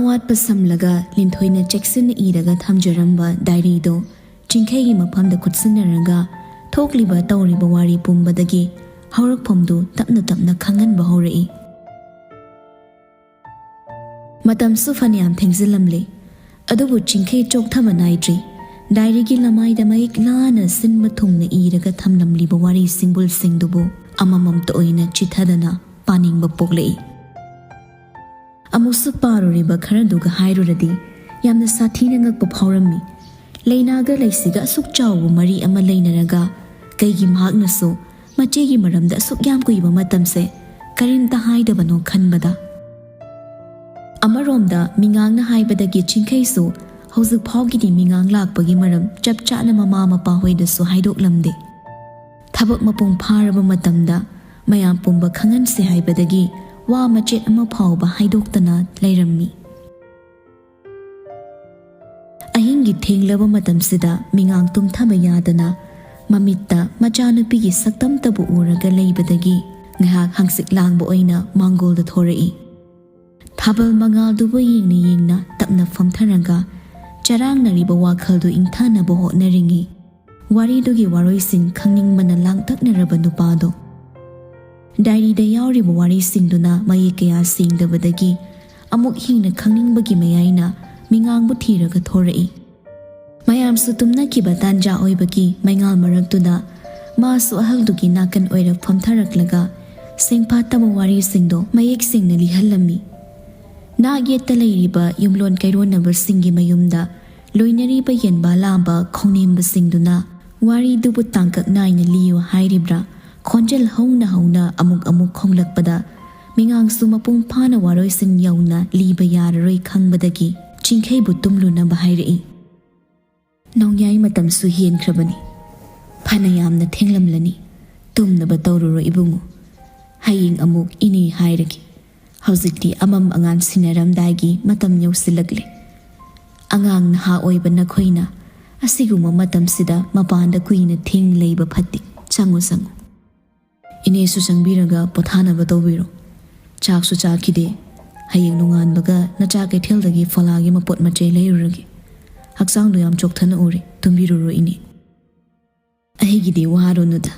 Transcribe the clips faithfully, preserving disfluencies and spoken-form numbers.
ꯑꯋꯥꯠꯄ ꯁꯝꯂꯒ ꯂꯤꯟꯊꯣꯏꯅ ꯆꯦꯛꯁꯤꯟꯅ ꯏꯔꯒ ꯊꯝꯖꯔꯝꯕ ꯗꯥꯏꯔꯤꯗꯣ ꯆꯤꯡꯈꯩꯒꯤ ꯃꯐꯝꯗ ꯈꯨꯠꯁꯤꯟꯅꯔꯒ ꯊꯣꯛꯂꯤꯕ ꯇꯧꯔꯤꯕ ꯋꯥꯔꯤ ꯄꯨꯝꯕꯗꯒꯤ ꯍꯧꯔꯛꯐꯝꯗꯨ ꯇꯞꯅ ꯇꯞꯅ ꯈꯪꯍꯟꯕ ꯍꯧꯔꯛꯏ꯫ ꯃꯇꯝꯁꯨ ꯐꯅꯌꯥꯝ ꯊꯦꯡꯖꯤꯜꯂꯝꯂꯦ, ꯑꯗꯨꯕꯨ ꯆꯤꯡꯈꯩ ꯆꯣꯛꯊꯕ ꯅꯥꯏꯗ꯭ꯔꯤ꯫ ꯗꯥꯏꯔꯤꯒꯤ ꯂꯃꯥꯏꯗ ꯃꯌꯦꯛ ꯂꯥꯅ ꯁꯤꯟꯕ ꯊꯨꯡꯅ ꯏꯔꯒ ꯊꯝꯂꯝꯂꯤꯕ ꯋꯥꯔꯤ ꯁꯤꯡꯕꯨꯜꯁꯤꯡꯗꯨꯕꯨ ꯑꯃꯃꯝꯇ ꯑꯣꯏꯅ ꯆꯤꯊꯗꯅ ꯄꯥꯅꯤꯡꯕ ꯄꯣꯛꯂꯛꯏ꯫ ꯑꯃꯨꯛꯁꯨ ꯄꯥꯔꯨꯔꯤꯕ ꯈꯔꯗꯨꯒ ꯍꯥꯏꯔꯨꯔꯗꯤ ꯌꯥꯝꯅ ꯁꯥꯊꯤꯅ ꯉꯛꯄ ꯐꯥꯎꯔꯝꯃꯤ꯫ ꯂꯩꯅꯥꯒ ꯂꯩꯁꯤꯒ ꯑꯁꯨꯛ ꯆꯥꯎꯕ ꯃꯔꯤ ꯑꯃ ꯂꯩꯅꯔꯒ ꯀꯩꯒꯤ ꯃꯍꯥꯛꯅꯁꯨ ꯃꯆꯦꯒꯤ ꯃꯔꯝꯗ ꯑꯁꯨꯛ ꯌꯥꯝ ꯀꯨꯏꯕ ꯃꯇꯝꯁꯦ ꯀꯔꯤꯝꯇ ꯍꯥꯏꯗꯕꯅꯣ ꯈꯟꯕꯗ꯫ ꯑꯃꯔꯣꯝꯗ ꯃꯤꯉꯥꯡꯅ ꯍꯥꯏꯕꯗꯒꯤ ꯆꯤꯡꯈꯩꯁꯨ ꯍꯧꯖꯤꯛ ꯐꯥꯎꯒꯤꯗꯤ ꯃꯤꯉꯥꯡ ꯂꯥꯛꯄꯒꯤ ꯃꯔꯝ ꯆꯞ ꯆꯥꯅ ꯃꯃꯥ ꯃꯄꯥ ꯍꯣꯏꯗꯁꯨ ꯍꯥꯏꯗꯣꯛꯂꯝꯗꯦ꯫ ꯊꯕꯛ ꯃꯄꯨꯡ ꯐꯥꯔꯕ ꯃꯇꯝꯗ ꯃꯌꯥꯝ ꯄꯨꯝꯕ ꯈꯪꯍꯟꯁꯤ ꯍꯥꯏꯕꯗꯒꯤ ꯋꯥ ꯃꯆꯦꯠ ꯑꯃ ꯐꯥꯎꯕ ꯍꯥꯏꯗꯣꯛꯇꯅ ꯂꯩꯔꯝꯃꯤ꯫ ꯑꯍꯤꯡꯒꯤ ꯊꯦꯡꯂꯕ ꯃꯇꯝꯁꯤꯗ ꯃꯤꯉꯥꯡ ꯇꯨꯝꯊꯕ ꯌꯥꯗꯅ ꯃꯃꯤꯠꯇ ꯃꯆꯥꯅꯨꯄꯤꯒꯤ ꯁꯛꯇꯝꯇꯕꯨ ꯎꯔꯒ ꯂꯩꯕꯗꯒꯤ ꯉꯥꯏꯍꯥꯛ ꯍꯪꯆꯤꯠ ꯂꯥꯡꯕ ꯑꯣꯏꯅ ꯃꯥꯡꯒꯣꯜꯗ ꯊꯣꯔꯛꯏ꯫ ꯊꯥꯕꯜ ꯃꯉꯥꯜꯗꯨꯕꯨ ꯌꯦꯡꯅ ꯌꯦꯡꯅ ꯇꯞꯅ ꯐꯝꯊꯔꯒ ꯆꯔꯥꯡꯅꯔꯤꯕ ꯋꯥꯈꯜꯗꯨ ꯏꯪꯊꯅꯕ ꯍꯣꯠꯅꯔꯤꯉꯩ ꯋꯥꯔꯤꯗꯨꯒꯤ ꯋꯥꯔꯣꯏꯁꯤꯟ ꯈꯪꯅꯤꯡꯕꯅ ꯂꯥꯡꯇꯛꯅꯔꯕ ꯅꯨꯄꯥꯗꯣ꯫ ꯗꯥꯏꯔꯤꯗ ꯌꯥꯎꯔꯤꯕ ꯋꯥꯔꯤꯁꯤꯡꯗꯨꯅ ꯃꯌꯦꯛ ꯀꯌꯥ ꯁꯦꯡꯗꯕꯗꯒꯤ ꯑꯃꯨꯛ ꯍꯦꯟꯅ ꯈꯪꯅꯤꯡꯕꯒꯤ ꯃꯌꯥꯏꯅ ꯃꯤꯉꯥꯡꯕꯨ ꯊꯤꯔꯒ ꯊꯣꯔꯛꯏ꯫ ꯃꯌꯥꯝꯁꯨ ꯇꯨꯝꯅꯈꯤꯕ ꯇꯥꯟꯖꯥ ꯑꯣꯏꯕꯒꯤ ꯃꯩꯉꯥꯜ ꯃꯔꯛꯇꯨꯗ ꯃꯥꯁꯨ ꯑꯍꯜꯗꯨꯒꯤ ꯅꯥꯀꯟ ꯑꯣꯏꯔ ꯐꯝꯊꯔꯛꯂꯒ ꯁꯦꯡꯐꯥꯠꯇꯕ ꯋꯥꯔꯤꯁꯤꯡꯗꯣ ꯃꯌꯦꯛ ꯁꯦꯡꯅ ꯂꯤꯍꯜꯂꯝꯃꯤ꯫ ꯅꯥꯛ ꯌꯦꯠꯇ ꯂꯩꯔꯤꯕ ꯌꯨꯝꯂꯣꯟ ꯀꯩꯔꯣꯟꯅꯕꯁꯤꯡꯒꯤ ꯃꯌꯨꯝꯗ ꯂꯣꯏꯅꯔꯤꯕ ꯌꯦꯟꯕꯥ ꯂꯥꯝꯕ ꯈꯣꯡꯅꯦꯝꯕꯁꯤꯡꯗꯨꯅ ꯋꯥꯔꯤꯗꯨꯕꯨ ꯇꯥꯡꯀꯛ ꯅꯥꯏꯅ ꯂꯤꯌꯨ ꯍꯥꯏꯔꯤꯕ꯭ꯔꯥ, ꯈꯣꯟꯖꯦꯜ ꯍꯧꯅ ꯍꯧꯅ ꯑꯃꯨꯛ ꯑꯃꯨꯛ ꯈꯣꯡꯂꯛꯄꯗ ꯃꯤꯉꯥꯡꯁꯨ ꯃꯄꯨꯡ ꯐꯥꯅ ꯋꯥꯔꯣꯏꯁꯤꯟ ꯌꯧꯅ ꯂꯤꯕ ꯌꯥꯔꯔꯣꯏ ꯈꯪꯕꯗꯒꯤ ꯆꯤꯡꯈꯩꯕꯨ ꯇꯨꯝꯂꯨꯅꯕ ꯍꯥꯏꯔꯛꯏ꯫ "ꯅꯣꯡꯌꯥꯏ ꯃꯇꯝꯁꯨ ꯍꯦꯟꯈ꯭ꯔꯕꯅꯤ꯫ ꯐꯅ ꯌꯥꯝꯅ ꯊꯦꯡꯂꯝꯂꯅꯤ꯫ ꯇꯨꯝꯅꯕ ꯇꯧꯔꯨꯔꯣ ꯏꯕꯨꯡꯉꯣ꯫ ꯍꯌꯦꯡ ꯑꯃꯨꯛ ꯏꯅꯦ ꯍꯥꯏꯔꯒꯦ꯫ ꯍꯧꯖꯤꯛꯇꯤ ꯑꯃꯝ ꯑꯉꯥꯟ ꯁꯤꯟꯅꯔꯝꯗꯥꯏꯒꯤ ꯃꯇꯝ ꯌꯧꯁꯤꯜꯂꯛꯂꯦ꯫ ꯑꯉꯥꯡ ꯅꯍꯥ ꯑꯣꯏꯕ ꯅꯈꯣꯏꯅ ꯑꯁꯤꯒꯨꯝꯕ ꯃꯇꯝꯁꯤꯗ ꯃꯄꯥꯟꯗ ꯀꯨꯏꯅ ꯊꯦꯡꯅ ꯂꯩꯕ ꯐꯠꯇꯦ꯫ ꯆꯪꯉꯨ, ꯆꯪꯉꯨ꯫ ꯏꯅꯦꯁꯨ ꯆꯪꯕꯤꯔꯒ ꯄꯣꯊꯥꯅꯕ ꯇꯧꯕꯤꯔꯣ꯫ ꯆꯥꯛꯁꯨ ꯆꯥꯈꯤꯗꯦ, "ꯍꯌꯦꯡ ꯅꯣꯡꯉꯥꯟꯕꯒ ꯅꯆꯥ ꯀꯩꯊꯦꯜꯗꯒꯤ ꯐꯣꯂꯥꯒꯤ ꯃꯄꯣꯠ ꯃꯆꯩ ꯂꯩꯔꯨꯔꯒꯦ꯫ ꯍꯛꯆꯥꯡꯗꯣ ꯌꯥꯝ ꯆꯣꯛꯊꯅ ꯎꯔꯦ, ꯇꯨꯝꯕꯤꯔꯨꯔꯣ ꯏꯅꯦ꯫" "ꯑꯩꯒꯤꯗꯤ ꯋꯥꯔꯨꯅꯨꯗ,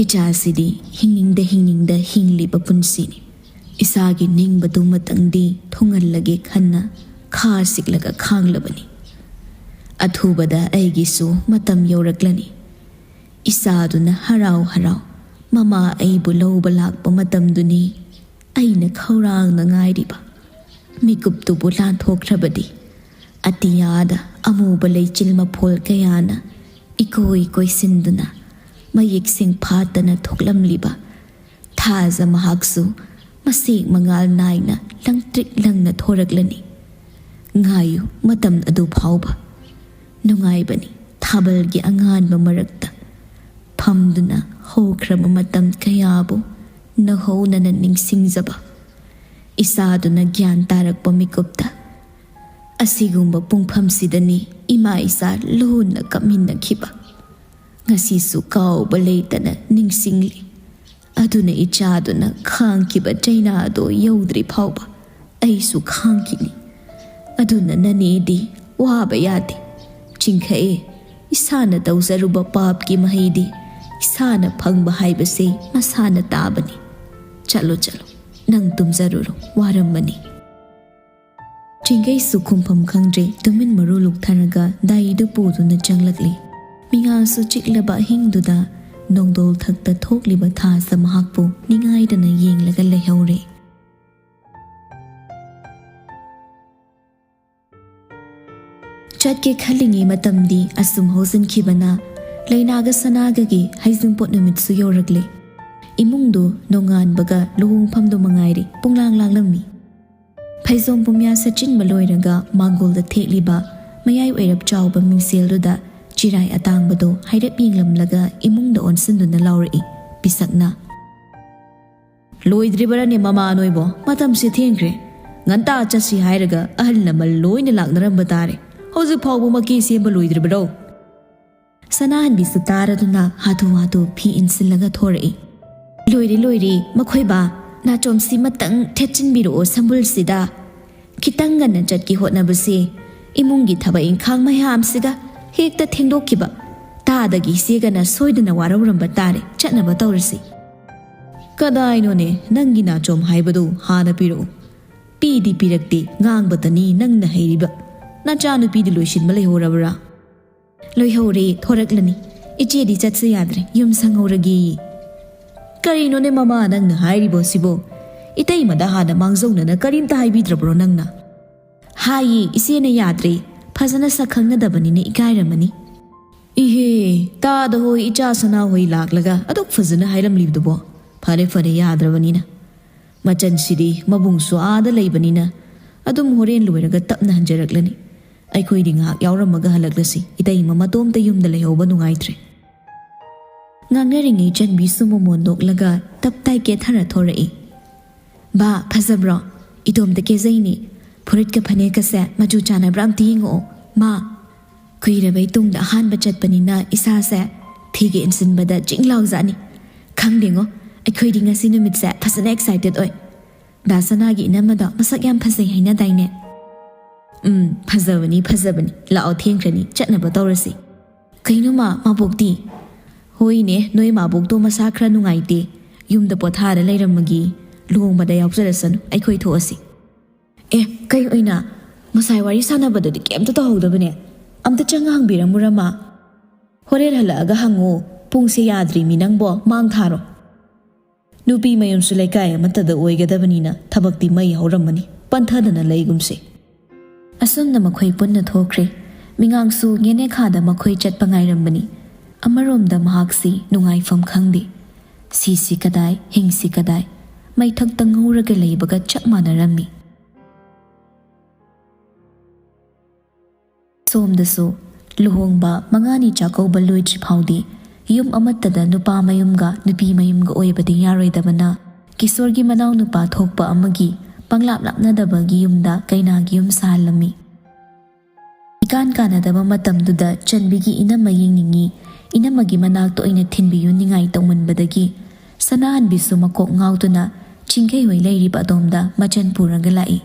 ꯏꯆꯥꯁꯤꯗꯤ ꯍꯤꯡꯅꯤꯡꯗ ꯍꯤꯡꯅꯤꯡꯗ ꯍꯤꯡꯂꯤꯕ ꯄꯨꯟꯁꯤꯅꯤ꯫ ꯏꯁꯥꯒꯤ ꯅꯤꯡꯕꯗꯨꯃꯇꯪꯗꯤ ꯊꯨꯡꯍꯜꯂꯒꯦ ꯈꯟꯅ ꯈꯥ ꯁꯤꯛꯂꯒ ꯈꯥꯡꯂꯕꯅꯤ꯫ ꯑꯊꯨꯕꯗ ꯑꯩꯒꯤꯁꯨ ꯃꯇꯝ ꯌꯧꯔꯛꯂꯅꯤ꯫" ꯏꯆꯥꯗꯨꯅ ꯍꯔꯥꯎ ꯍꯔꯥꯎ ꯃꯃꯥ ꯑꯩꯕꯨ ꯂꯧꯕ ꯂꯥꯛꯄ ꯃꯇꯝꯗꯨꯅꯤ ꯑꯩꯅ ꯈꯧꯔꯥꯡꯅ ꯉꯥꯏꯔꯤꯕ꯫ ꯃꯤꯀꯨꯞꯇꯨꯕꯨ ꯂꯥꯟꯊꯣꯛꯈ꯭ꯔꯕꯗꯤ ꯑꯇꯤꯌꯥꯗ ꯑꯃꯨꯕ ꯂꯩꯆꯤꯜ ꯃꯐꯣꯜ ꯀꯌꯥꯅ ꯏꯀꯣꯏ ꯀꯣꯏꯁꯤꯟꯗꯨꯅ ꯃꯌꯦꯛ ꯁꯦꯡꯐꯥꯠꯇꯅ ꯊꯣꯛꯂꯝꯂꯤꯕ ꯊꯥꯖ ꯃꯍꯥꯛꯁꯨ ꯃꯁꯦꯛ ꯃꯉꯥꯜ ꯅꯥꯏꯅ ꯂꯪꯇ꯭ꯔꯤꯛ ꯂꯪꯅ ꯊꯣꯔꯛꯂꯅꯤ꯫ ꯉꯥꯏꯌꯨ ꯃꯇꯝ ꯑꯗꯨ ꯐꯥꯎꯕ꯫ ꯅꯨꯡꯉꯥꯏꯕꯅꯤ ꯊꯥꯕꯜꯒꯤ ꯑꯉꯥꯟꯕ ꯃꯔꯛꯇ ꯐꯝꯗꯨꯅ ꯍꯧꯈ꯭ꯔꯕ ꯃꯇꯝ ꯀꯌꯥꯕꯨ ꯅꯧꯍꯧꯅꯅ ꯅꯤꯡꯁꯤꯡꯖꯕ꯫ ꯏꯆꯥꯗꯨꯅ ꯒ꯭ꯌꯥꯟ ꯇꯥꯔꯛꯄ ꯃꯤꯀꯨꯞꯇ ꯑꯁꯤꯒꯨꯝꯕ ꯄꯨꯡꯐꯝꯁꯤꯗꯅꯤ ꯏꯃꯥ ꯏꯆꯥ ꯂꯣꯟꯅ ꯀꯞꯃꯤꯟꯅꯈꯤꯕ꯫ ꯉꯁꯤꯁꯨ ꯀꯥꯎꯕ ꯂꯩꯇꯅ ꯅꯤꯡꯁꯤꯡꯂꯤ꯫ ꯑꯗꯨꯅ ꯏꯆꯥꯗꯨꯅ ꯈꯥꯡꯈꯤꯕ ꯆꯩꯅꯥꯗꯣ ꯌꯧꯗ꯭ꯔꯤ ꯐꯥꯎꯕ ꯑꯩꯁꯨ ꯈꯥꯡꯈꯤꯅꯤ꯫ ꯑꯗꯨꯅ ꯅꯅꯦꯗꯤ ꯋꯥꯕ ꯌꯥꯗꯦ꯫ ꯆꯤꯡꯈꯛꯑꯦ, ꯏꯁꯥꯅ ꯇꯧꯖꯔꯨꯕ ꯄꯥꯞꯀꯤ ꯃꯍꯩꯗꯤ ꯏꯁꯥꯅ ꯐꯪꯕ ꯍꯥꯏꯕꯁꯦ ꯃꯁꯥꯅ ꯇꯥꯕꯅꯤ꯫ ꯆꯠꯂꯣ, ꯆꯠꯂꯣ, ꯅꯪ ꯇꯨꯝꯖꯔꯨꯔꯣ, ꯋꯥꯔꯝꯃꯅꯤ꯫ ꯆꯤꯡꯈꯩꯁꯨ ꯈꯨꯝꯐꯝ ꯈꯪꯗ꯭ꯔꯦ, ꯇꯨꯃꯤꯟ ꯃꯔꯨ ꯂꯨꯛꯊꯔꯒ ꯗꯥꯏꯗꯨ ꯄꯨꯗꯨꯅ ꯆꯪꯂꯛꯂꯤ꯫ ꯃꯤꯉꯥꯜꯁꯨ ꯆꯤꯛꯂꯕ ꯑꯍꯤꯡꯗꯨꯗ ꯅꯣꯡꯗꯣꯜ ꯊꯛꯇ ꯊꯣꯛꯂꯤꯕ ꯊꯥꯁ ꯃꯍꯥꯛꯄꯨ ꯅꯤꯡꯉꯥꯏꯗꯅ ꯌꯦꯡꯂꯒ ꯂꯩꯍꯧꯔꯦ꯫ ꯆꯠꯀꯦ ꯈꯜꯂꯤꯉꯩ ꯃꯇꯝꯗꯤ ꯑꯁꯨꯝ ꯍꯧꯖꯤꯟꯈꯤꯕꯅ ꯂꯩꯅꯥꯒ ꯁꯅꯥꯒꯒꯤ ꯍꯩꯖꯤꯡꯄꯣꯠ ꯅꯨꯃꯤꯠꯁꯨ ꯌꯧꯔꯛꯂꯦ꯫ ꯏꯃꯨꯡꯗꯨ ꯅꯣꯡꯉꯥꯟꯕꯒ ꯂꯨꯍꯣꯡꯐꯝꯗꯨ ꯃꯉꯥꯏꯔꯦ ꯄꯨꯡꯂꯥꯡ ꯂꯥꯡꯂꯝꯃꯤ꯫ ꯐꯩꯖꯣꯝ ꯄꯨꯝꯌꯥ ꯁꯦꯠꯆꯤꯟꯕ ꯂꯣꯏꯔꯒ ꯃꯥꯡꯒꯣꯜꯗ ꯊꯦꯠꯂꯤꯕ ꯃꯌꯥꯏ ꯑꯣꯏꯔꯞ ꯆꯥꯎꯕ ꯃꯤꯡꯁꯦꯜꯗꯨꯗ ꯆꯤꯔꯥꯏ ꯑꯇꯥꯡꯕꯗꯨ ꯍꯥꯏꯔꯞ ꯌꯦꯡꯂꯝꯂꯒ ꯏꯃꯨꯡꯗ ꯑꯣꯟꯁꯤꯟꯗꯨꯅ ꯂꯥꯎꯔꯛꯏ ꯄꯤꯁꯛꯅ꯫ "ꯂꯣꯏꯗ꯭ꯔꯤꯕꯔꯅꯦ ꯃꯃꯥ ꯅꯣꯏꯕꯣ? ꯃꯇꯝꯁꯦ ꯊꯦꯡꯈ꯭ꯔꯦ꯫ ꯉꯟꯇꯥ ꯆꯠꯁꯤ ꯍꯥꯏꯔꯒ ꯑꯍꯜ ꯂꯃꯟ ꯂꯣꯏꯅ ꯂꯥꯛꯅꯔꯝꯕ ꯇꯥꯔꯦ꯫ ꯍꯧꯖꯤꯛ ꯐꯥꯎꯕ ꯃꯀꯦ ꯁꯦꯝꯕ ꯂꯣꯏꯗ꯭ꯔꯤꯕꯔꯣ?" ꯁꯅꯥꯍꯟꯕꯤꯁꯨ ꯇꯥꯔꯗꯨꯅ ꯍꯥꯊꯨ ꯍꯥꯊꯨ ꯐꯤ ꯏꯟꯁꯤꯜꯂꯒ ꯊꯣꯔꯛꯏ꯫ "ꯂꯣꯏꯔꯦ, ꯂꯣꯏꯔꯦ, ꯃꯈꯣꯏ ꯕꯥ, ꯅꯥꯆꯣꯝꯁꯤꯃꯇꯪ ꯊꯦꯠꯆꯤꯟꯕꯤꯔꯛꯑꯣ ꯁꯝꯕꯨꯜꯁꯤꯗ꯫ ꯈꯤꯇꯪ ꯉꯟꯅ ꯆꯠꯀꯦ ꯍꯣꯠꯅꯕꯁꯦ ꯏꯃꯨꯡꯒꯤ ꯊꯕꯛ ꯏꯪꯈꯥꯡ ꯃꯌꯥꯝꯁꯤꯗ ꯍꯦꯛꯇ ꯊꯦꯡꯗꯣꯛꯈꯤꯕ꯫ ꯇꯥꯗꯒꯤ ꯏꯆꯦꯒꯅ ꯁꯣꯏꯗꯅ ꯋꯥꯔꯧꯔꯝꯕ ꯇꯥꯔꯦ꯫ ꯆꯠꯅꯕ ꯇꯧꯔꯁꯤ꯫ ꯀꯗꯥꯏꯅꯣꯅꯦ ꯅꯪꯒꯤ ꯅꯥꯆꯣꯝ ꯍꯥꯏꯕꯗꯨ? ꯍꯥꯟꯅ ꯄꯤꯔꯛꯎ꯫ ꯄꯤꯗꯤ ꯄꯤꯔꯛꯇꯦ, ꯉꯥꯡꯕꯇꯅꯤ ꯅꯪꯅ ꯍꯩꯔꯤꯕ꯫ ꯅꯆꯥꯅꯨꯄꯤꯗꯤ ꯂꯣꯏꯁꯤꯟꯕ ꯂꯩꯍꯧꯔꯕ꯭ꯔꯥ? ꯂꯣꯏꯍꯧꯔꯦ, ꯊꯣꯔꯛꯂꯅꯤ꯫ ꯏꯆꯦꯗꯤ ꯆꯠꯁꯦ ꯌꯥꯗ꯭ꯔꯦ, ꯌꯨꯝ ꯁꯪꯍꯧꯔꯒꯦꯌꯦ꯫ ꯀꯔꯤꯅꯣꯅꯦ ꯃꯃꯥ ꯅꯪꯅ ꯍꯥꯏꯔꯤꯕꯣ ꯁꯤꯕꯣ? ꯏꯇꯩꯃꯗ ꯍꯥꯟꯅ ꯃꯥꯡꯖꯧꯅꯅ ꯀꯔꯤꯝꯇ ꯍꯥꯏꯕꯤꯗ꯭ꯔꯕ꯭ꯔꯣ ꯅꯪꯅ? ꯍꯥꯏꯌꯦ, ꯏꯆꯦꯅ ꯌꯥꯗ꯭ꯔꯦ꯫ ꯐꯖꯅ ꯁꯛ ꯈꯪꯅꯗꯕꯅꯤꯅ ꯏꯀꯥꯏꯔꯝꯃꯅꯤ꯫ ꯏꯍꯦ, ꯇꯥꯗ ꯍꯣꯏ, ꯏꯆꯥ ꯁꯅꯥ ꯍꯣꯏ ꯂꯥꯛꯂꯒ ꯑꯗꯨꯛ ꯐꯖꯅ ꯍꯥꯏꯔꯝꯂꯤꯕꯗꯨꯕꯣ? ꯐꯔꯦ ꯐꯔꯦ, ꯌꯥꯗ꯭ꯔꯕꯅꯤꯅ꯫ ꯃꯆꯟꯁꯤꯗꯤ ꯃꯕꯨꯡꯁꯨ ꯑꯥꯗ ꯂꯩꯕꯅꯤꯅ ꯑꯗꯨꯝ ꯍꯣꯔꯦꯟ ꯂꯣꯏꯔꯒ ꯇꯞꯅ ꯍꯟꯖꯔꯛꯂꯅꯤ꯫ ꯑꯩꯈꯣꯏꯗꯤ ꯉꯥꯏꯍꯥꯛ ꯌꯥꯎꯔꯝꯃꯒ ꯍꯜꯂꯛꯂꯁꯤ꯫ ꯏꯇꯩꯃ ꯃꯇꯣꯝꯇ ꯌꯨꯝꯗ ꯂꯩꯍꯧꯕ ꯅꯨꯡꯉꯥꯏꯇ꯭ꯔꯦ꯫ ꯉꯥꯡꯅꯔꯤꯉꯩ ꯆꯟꯕꯤꯁꯨ ꯃꯃꯣꯟ ꯅꯣꯛꯂꯒ ꯇꯞ ꯇꯥꯏ ꯀꯦꯊꯔ ꯊꯣꯔꯛꯏ꯫ "ꯕꯥ, ꯐꯖꯕ꯭ꯔꯣ? ꯏꯇꯣꯝꯇ ꯀꯦꯖꯩꯅꯦ꯫ ꯐꯨꯔꯤꯠꯀ ꯐꯅꯦꯛꯀꯁꯦ ꯃꯆꯨ ꯆꯥꯟꯅꯕ꯭ꯔꯥ ꯑꯝꯇ ꯌꯦꯡꯉꯛꯑꯣ, ꯃꯥ꯫ ꯀꯨꯏꯔꯕꯩ ꯇꯨꯡꯗ ꯑꯍꯥꯟꯕ ꯆꯠꯄꯅꯤꯅ ꯏꯁꯥꯁꯦ ꯐꯤꯒ ꯏꯟꯁꯤꯟꯕꯗ ꯆꯤꯡ ꯂꯥꯎꯖꯥꯠꯅꯤ꯫ ꯈꯪꯗꯦꯉꯣ, ꯑꯩꯈꯣꯏꯗꯤ ꯉꯁꯤ ꯅꯨꯃꯤꯠꯁꯦ ꯐꯖꯅ excited ꯑꯣꯏ꯫ ꯗꯥ ꯁꯅꯥꯒꯤ ꯏꯅꯝꯃꯗꯣ ꯃꯁꯛ ꯌꯥꯝ ꯐꯖꯩ ꯍꯥꯏꯅꯗꯥꯏꯅꯦ?" "ꯎꯝ, ꯐꯖꯕꯅꯤ, ꯐꯖꯕꯅꯤ꯫ ꯂꯥꯛꯑꯣ, ꯊꯦꯡꯈ꯭ꯔꯅꯤ, ꯆꯠꯅꯕ ꯇꯧꯔꯁꯤ꯫" "ꯀꯩꯅꯣ ꯃꯥ, ꯃꯥꯕꯣꯛꯇꯤ?" "ꯍꯣꯏꯅꯦ, ꯅꯣꯏ ꯃꯥꯕꯣꯛꯇꯣ ꯃꯁꯥ ꯈꯔ ꯅꯨꯡꯉꯥꯏꯇꯦ, ꯌꯨꯝꯗ ꯄꯣꯊꯥꯔ ꯂꯩꯔꯝꯃꯒꯤ꯫ ꯂꯨꯍꯣꯡꯕꯗ ꯌꯥꯎꯖꯔꯁꯅꯨ, ꯑꯩꯈꯣꯏ ꯊꯣꯛꯑꯁꯤ꯫" "ꯑꯦ, ꯀꯩ ꯑꯣꯏꯅ? ꯉꯁꯥꯏ ꯋꯥꯔꯤ ꯁꯥꯟꯅꯕꯗꯗꯤ ꯀꯩꯝꯇ ꯇꯧꯍꯧꯗꯕꯅꯦ꯫ ꯑꯝꯇ ꯆꯪꯉ ꯍꯪꯕꯤꯔꯝꯃꯨꯔ ꯃꯥ?" "ꯍꯣꯔꯦꯟ ꯍꯜꯂꯛꯑꯒ ꯍꯪꯉꯣ, ꯄꯨꯡꯁꯦ ꯌꯥꯗ꯭ꯔꯤꯃꯤ ꯅꯪꯕꯣ, ꯃꯥꯡ ꯊꯥꯔꯣ꯫" ꯅꯨꯄꯤ ꯃꯌꯨꯝꯁꯨ ꯂꯩꯀꯥꯏ ꯑꯃꯠꯇꯗ ꯑꯣꯏꯒꯗꯕꯅꯤꯅ ꯊꯕꯛꯇꯤ ꯃꯩ ꯍꯧꯔꯝꯃꯅꯤ, ꯄꯟꯊꯗꯅ ꯂꯩꯒꯨꯝꯁꯦ꯫ ꯑꯁꯨꯝꯅ ꯃꯈꯣꯏ ꯄꯨꯟꯅ ꯊꯣꯛꯈ꯭ꯔꯦ꯫ ꯃꯤꯉꯥꯡꯁꯨ ꯉꯦꯅꯦꯈꯥꯗ ꯃꯈꯣꯏ ꯆꯠꯄ ꯉꯥꯏꯔꯝꯕꯅꯤ꯫ ꯑꯃꯔꯣꯝꯗ ꯃꯍꯥꯛꯁꯤ ꯅꯨꯡꯉꯥꯏꯐꯝ ꯈꯪꯗꯦ꯫ ꯁꯤꯁꯤ ꯀꯗꯥꯏ, ꯍꯤꯡꯁꯤ ꯀꯗꯥꯏ, ꯃꯩꯊꯛꯇ ꯉꯧꯔꯒ ꯂꯩꯕꯒ ꯆꯞ ꯃꯥꯟꯅꯔꯝꯃꯤ꯫ ꯁꯣꯝꯗꯁꯨ ꯂꯨꯍꯣꯡꯕ ꯃꯉꯥꯅꯤ ꯆꯥꯛꯀꯧꯕ ꯂꯣꯏꯗ꯭ꯔꯤ ꯐꯥꯎꯗꯤ ꯌꯨꯝ ꯑꯃꯠꯇꯗ ꯅꯨꯄꯥ ꯃꯌꯨꯝꯒ ꯅꯨꯄꯤ ꯃꯌꯨꯝꯒ ꯑꯣꯏꯕꯗꯤ ꯌꯥꯔꯣꯏꯗꯕꯅ, ꯀꯤꯁꯣꯔꯒꯤ ꯃꯅꯥꯎꯅꯨꯄꯥ ꯊꯣꯛꯄ ꯑꯃꯒꯤ ꯄꯪꯂꯥꯞ ꯂꯥꯞꯅꯗꯕꯒꯤ ꯌꯨꯝꯗ ꯀꯩꯅꯥꯒꯤ ꯌꯨꯝ ꯁꯥꯍꯜꯂꯝꯃꯤ꯫ ꯏꯀꯥꯟ ꯀꯥꯟꯅꯗꯕ ꯃꯇꯝꯗꯨꯗ ꯆꯟꯕꯤꯒꯤ ꯏꯅꯝꯃ ꯌꯦꯡꯅꯤꯡꯉꯤ, ꯏꯅꯝꯃꯒꯤ ꯃꯅꯥꯛꯇ ꯑꯣꯏꯅ ꯊꯤꯟꯕꯤꯌꯨ ꯅꯤꯡꯉꯥꯏ ꯇꯧꯃꯟꯕꯗꯒꯤ ꯁꯅꯥꯍꯟꯕꯤꯁꯨ ꯃꯀꯣꯛ ꯉꯥꯎꯗꯨꯅ ꯆꯤꯡꯈꯩ ꯍꯣꯏ ꯂꯩꯔꯤꯕ ꯑꯗꯣꯝꯗ ꯃꯆꯟ ꯄꯨꯔꯒ ꯂꯥꯛꯏ꯫